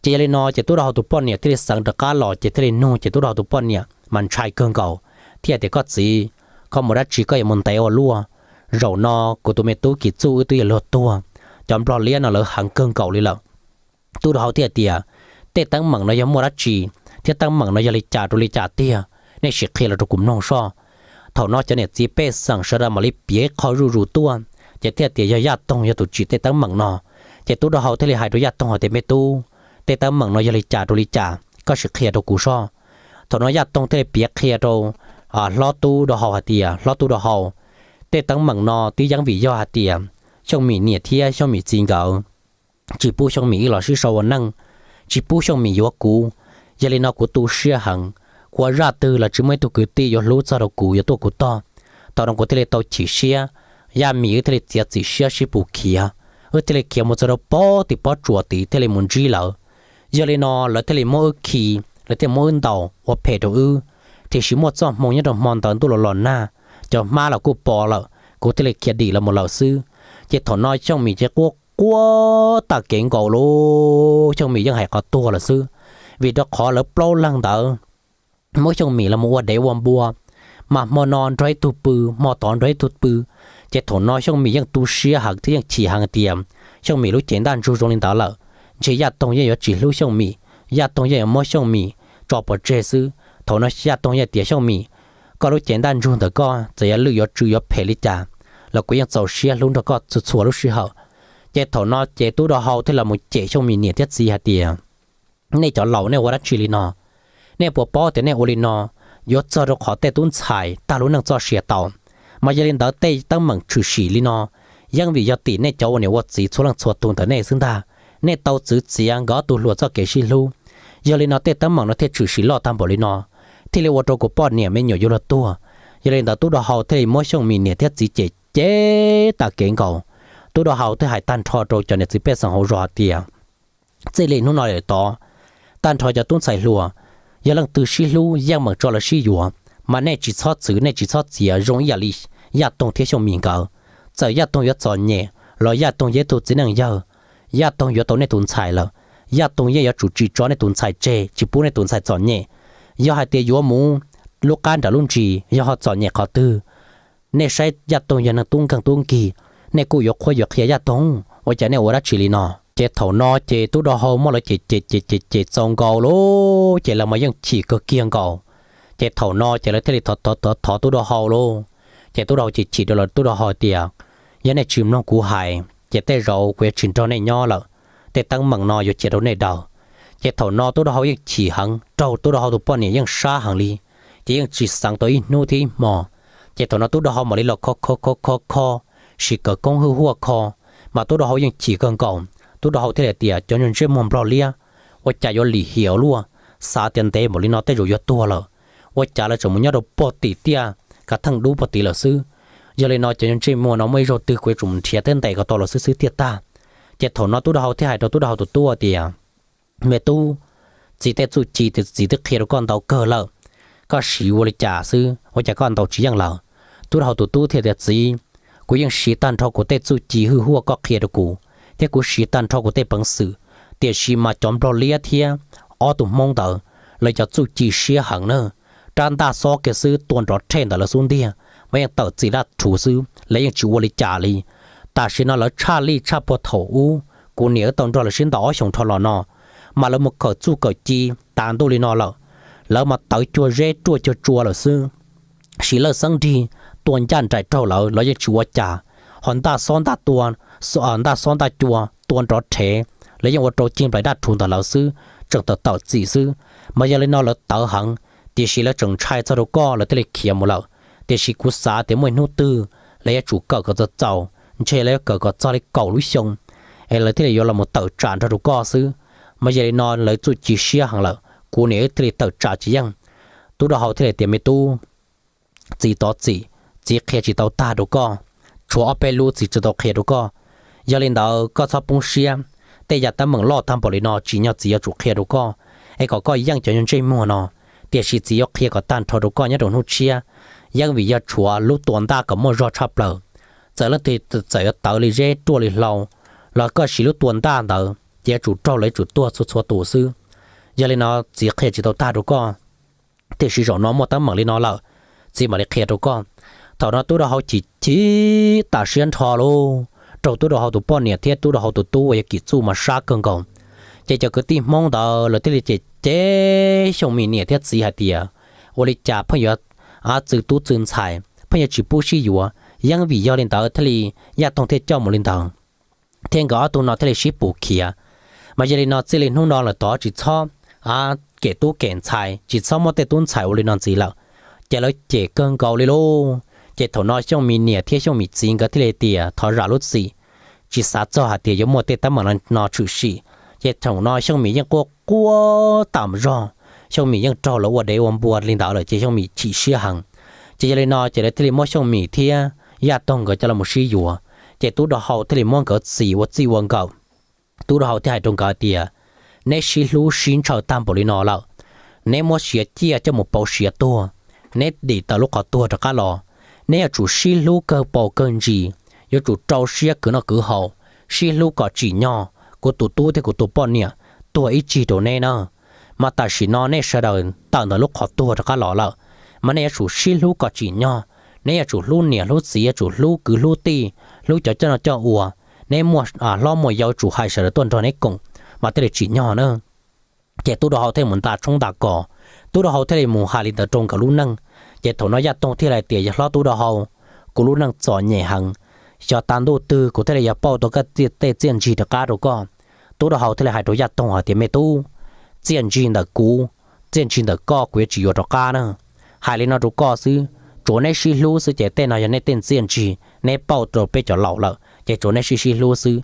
Ces yog li no ces tub rau hau tus poj niam thiaj li xeev rov qab los ces thiaj li nug ces tub rau hau tus poj niam mas ntshai kawg nkaus, thiaj tias koj txiv, koj mus dab tsi koj yuav mus ntev ua luaj? Zaum no kuv tus me tub kim txuj wb twb yuav luag tuag, cov nplog liab no lawv heev kawg nkaus li lawm. Tub rau hau thiaj tias tej teeb meem no yog muaj dab tsi thiab teeb meem no yog li cas rau li cas tiag, nej sim qhia los rau kuv mloog soj. Thaum no cov niam txiv pej xeem sawv daws mam li piav qho zuj zus tuaj, ces thiaj tias yog Yaj Toog yog tus tsim tej teeb meem no. Ces tub rau hau thiaj li hais rau Yaj Toog hais tias me tub, tej teeb meem no yog li cas rau li cas koj sim qhia rau kuv soj. Thaum no Yaj Toog thiaj li piav qhia rau hlob tub rau hau hais tias hlob tub rau hau, tej teeb meem no twb yeej vim yog hais tias Xyooj Mim niam thiab Xyooj Mim txiv nkawd tsis pub Xyooj Mim wb los sib sau ua neej, tsis pub Xyooj Mim yuav kuv. Yog li no kuv tu siab heev, kuv ua zaj twg los tsis muaj ib tug kwv tij yuav hlub txog rau kuv yuav tuaj kuv tog. Thaum no kuv thiaj li tau chim siab, Yaj Mim wb thiaj li txiav txim siab sib pus khiav, wb thiaj li khiav mus txog rau pob tim pob tsuas tid thiaj li mus ntsib lawv. Yog li no lawv thiaj li muab wb khi, lawv thiaj muab wb ntaus ua phem rau wb. Tiam sis muaj txoj hmoo nyob rau hmo ntawd ntuj los los nag, cov hmab los kuj poob lawm, kuv thiaj li khiav dim los mus lawm xwb. Ces thaum no Xyooj Mim ces quaj quaj tag kev nkaus lauj, Xyooj Mim yeej hais qhov tuag lawm xwb, vim rau qhov lawv plaub leeg ntawd muab Xyooj Mim los mus ua dev ua npua, mas hmo no nrog ib tug pw, hmo tod nrog ib tug pw. Ces thaum no Xyooj Mim yeej tu siab heev thiab yeej chim heev tias Xyooj Mim lub cev ntaj ntsug zoo li ntawd lawm, ntshe Yaj Toog yeej yuav tsis hlub Xyooj Mim, Yaj Toog yeej yuav muab Xyooj Mim tso pov tseg xwb. Thaum no Yaj Toog yeej tias Xyooj Mim, koj lub cev ntaj ntsug ntawm koj txawm yuav lwj yuav tsw yuav phem li cas los kuv yeej txaus siab hlub nrog koj txhua txhua lub sij hawm. Ces thaum no ces tub rau hau thiaj los mus cem Xyooj Mim niam thiab txiv hais tias nej cov laus nej ua dab tsi li no? Nej puas paub tias nej ua li no yuav txog rau qhov tej tub ntxhais tag lub neej txoj sia tau? Mas yog li ntawd tej teeb meem tshwm sim li no yeej vim yog tim nej cov ua niam ua txiv txhua leej txhua tus ntawm nej xwb ntag. Nej tau txwv txiav nkawd ob tug hluas txoj kev sib hlub, yog li no tej teeb meem no thiaj tshwm sim loj tag npaum li no, thiaj li ua rau kuv poj niam me nyuam yuav luag tuag. Yog li ntawd tub rau hau thiaj li muab Xyooj Mim niam thiab txiv cem cem tag kev nkaus. Tub rau hau thiaj hais tag nrho rau cov niam txiv pej xeem hauv zos hais tias txij li hnub no lawm tod, tag nrho cov tub ntxhais hluas, yog leej twg sib hlub yeej meem tso lawv sib yuav, mas nej tsis txhob txwv nej tsis txhob txiav zoo ib yam li Yaj Toog thiab Xyooj Mim nkawd. Txawm Yaj Toog yuav txom nyem los Yaj Toog yog ib tug txiv neej yawg, Yaj Toog yuav tau nej tus ntxhais lawm, Yaj Toog yeej yuav tsum tsis tso nej tus ntxhais tseg tsis pub nej tus ntxhais txom nyem. Yog hais tias yuav mus lub qab nram lub ntsis yog ho txom nyem qhov twg, nej saib Yaj Toog yog neeg tub nkeeg tub nkig, nej kuj yuav qhuab yuav qhia Yaj Toog, ua cas nej ua dab tsi li no? Ces thaum no ces tub rau hau muab lawv cem cem cem cem cem txaus nkaus lauj, ces lawv mas yeej chim kawg kiag nkaus. Ces thaum no ces lawv thiaj li thov thov thov tub rau hau lauj. Ces tub rau hau ces chim rau lawv tub rau hau tias yog nej tsis mloog kuv hais ces tej zaum kuv yuav tsis nrog nej nyob lawm, tej teeb meem no yuav cia rau nej daws. Ces thaum no tub rau hau yeej chim heev, raug tub rau hau tus poj niam yeej sab heev li, ces yeej tsis xeev tau ib hnub thiab ib hmo. Ces thaum no tub rau hau mam li los kho kho kho kho kho, siv khawv koob hwj huaj kho, mas tub rau hau yeej chim kawg nkaus. Tub rau hau thiaj li tias cov ntsej muag nplog liab, ua cas yuav lim hiam luaj, xav tias ntev npaum li no tej zaum yuav tuag lawm, ua cas lawv tseem mus nyob rau puag tim tiaj kav theej dub puag tid lawm xwb. Yog li no cov ntsej muag no muaj ib zaug twg kuv yuav tsum mus nrhiav thiab ntes kom tau los xwb xwb tiaj tag. Ces thaum no tub rau hau thiaj hais rau tub rau hau tus tub tias me tub, txiv tej txuj ci txiv twb qhia rau koj ntau kawg lawm, koj siv ua li cas xwb ua cas koj ntaus tsis yeej lawm? Tub rau hau tus tub thiaj tias txiv, kuv yeej siv tag nrho kuv tej txuj ci hwj huaj koj qhia rau kuv, thiab kuv siv tag nrho kuv tej peev xwm, tiam sis mas cov nplog liab thiab ob tug hmoob ntawd, lawv cov txuj ci siab heev na. Rab ntaj xob kiag xwb tua nrov rhe ntawm lawv xub ntiag mas yeej tawm txim dab rhuv xwb, lawv yeej tsis ua li cas li. Tam sim no lawv tshaj lij tshaj puag thaum ub kuv niam wb tau nrog lawv sib ntaus ob xyoos dhau los no, mas lawv mus kawm txuj kawm ci tas ntuj li no lawm, lawv mas tawv cuag zeb ruaj cuag tsua lawm xwb. Siv lawj xeeb nrig tua ncaj nraim raug lawv, lawv yeej tsis ua cas. Ho ntaj xob ntaj tua, ntaj xob ntaj cua tua nrov rhe, lawv yeej ua rau cig nplaim dab rhuv ntawm lawv xwb, tseem tawm tawm txim xwb. Mas yog li no lawv tawv heev, tiam sis lawv tseem ntshai txog rau koj lawv thiaj li khiav mus lawm. Tiam sis kuv xav tias muaj ib hnub twg lawv yuav tsum kawm kom txaus txaus, ntshe lawv yuav kawm kom txog li kaum lub xyoo es lawv thiaj li yuav los mus tawm tsam nrog rau koj xwb. Mas yog li no lawv txuj ci siab heev lawm, kuv niam wb thiaj li tawm tsam tsis yeej. Tub rau hau thiaj li tias, Me tub, txiv tov txim, txiv qhia tsis tau tag rau koj, tshuav ob peb lub txiv tsis tau qhia rau koj. Yog li ntawd koj txhob poob siab, tej yam teeb meem loj tag npaum li no tsim nyog txiv yuav tsum qhia rau koj, es kom koj yeej cov ntsej muag no. Tiam sis txiv yuav qhia kom tag nrho rau koj nyob rau hnub tshiab, yeej vim yog tshuav lub tua ntaj kom muaj zog tshaj plaws. Txawm leej twg txawm yuav tawv li zeb ruaj li hlau, los koj siv lub tua ntaj ntawd ces yuav tsum raug lawv yuav tsum tuag txhua txhua tus xwb. Yog li no txiv qhia tsis tau tag rau koj, tiam sis zaum no muaj teeb meem li no lawm, txiv mam li qhia rau koj. Thaum no tub rau hau chim chim tas siab nrho lauj, raug tub rau hau tus poj niam thiab tub rau hau tus tub uas yog Kim Txuj mas sab kawg nkaus. Ces cov kwv tij hmoob ntawd lawv thiaj li cem cem Xyooj Mim niam thiab txiv hais tias, Ua li cas pheej yuav txwv tub txwv ntxhais, pheej yuav tsis pub sib yuav? Yeej vim yog li ntawd thiaj li Yaj Toog thiaj coj mus li ntawd, thiab nkawd ob tug no thiaj li sib pus khiav. Mas yog li no txij li hnub no lawm tod tsis txhob kem tub kem ntxhais, tsis txhob muaj tej tub ntxhais ua li no ntxiv lawm. Ces lawv cem kawg nkaus li lauj. Ces thaum no Xyooj Mim niam thiab Xyooj Mim txiv nkawd thiaj li tias thov zam lub txim, tsis xav txog hais tias yuav muaj tej teeb meem no tshwm sim. Ces thaum no Xyooj Mim yeej quaj quaj tam zog, Xyooj Mim yeej raug lawv ua dev ua npua li ntawd lawm ces Xyooj Mim chim siab heev. Ces yog li no ces lawv thiaj li muab Xyooj Mim thiab Yaj Toog nkawd coj los sib yuav. Ces tub rau hau thiaj li muab nkawd txis ua txij ua nkawm. Tub rau hau thiaj hais rau nkawd tias, Neb sib hlub sib ntshaw tag npaum li no lawm, neb muab siav ciaj coj mus pauv siav tuag, neb dim tawm lub qhov tuag rov qab los. Neb yuav tsum sib hlub kawg paus kawg ntsis, yuav tsum rau siab kwv noj kwv haus, sib hlub kom tsim nyog kuv tus tub thiab kuv tus poj niam tuag ib tsig rau neb na. Mas tam sim no nej sawv daws tawm ntawm lub qhov tuag rov qab los lawm, mas nej yuav tsum sib hlub kom tsim nyog. Neb yuav tsum hlub niam hlub txiv, yuav tsum hlub kwv hlub tij, hlub cov coj noj coj ua. Neb muaj hlob muaj yau yuav tsum hais sawv daws tuaj nrog neb koom, mas thiaj li tsim nyog na. Ces tub rau hau thiaj mus nta tshoob nta kos, tub rau hau thiaj li mus hais li ntawd rau nkawd lub neej. Ces thaum no Yaj Toog thiaj li tias, Yawg hlob tub rau hau, kuv lub neej txom nyem heev, xyov tag ntuj twg kuv thiaj li yuav pauj tau koj tej txiaj ntsig rov qab rau koj. Tub rau hau thiaj li hais rau Yaj Toog hais tias, Me tub, txiaj ntsig ntawm kuv, txiaj ntsig ntawm koj kuv yuav tsis yuav rov qab na. Hais li no rau koj xwb, tsuav neb sib hlub xwb ces tej no yog nej tej txiaj ntsig neb pauj rau peb cov laus lawm ces tsuav neb sib sib hlub xwb.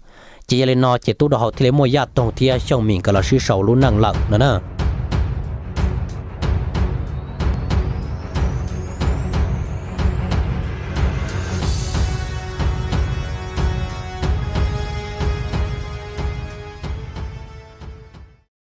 Ces yog li no ces tub rau hau thiaj li muaj Yaj Toog thiab Xyooj Mim nkawd los sib sau lub neej lawm no na.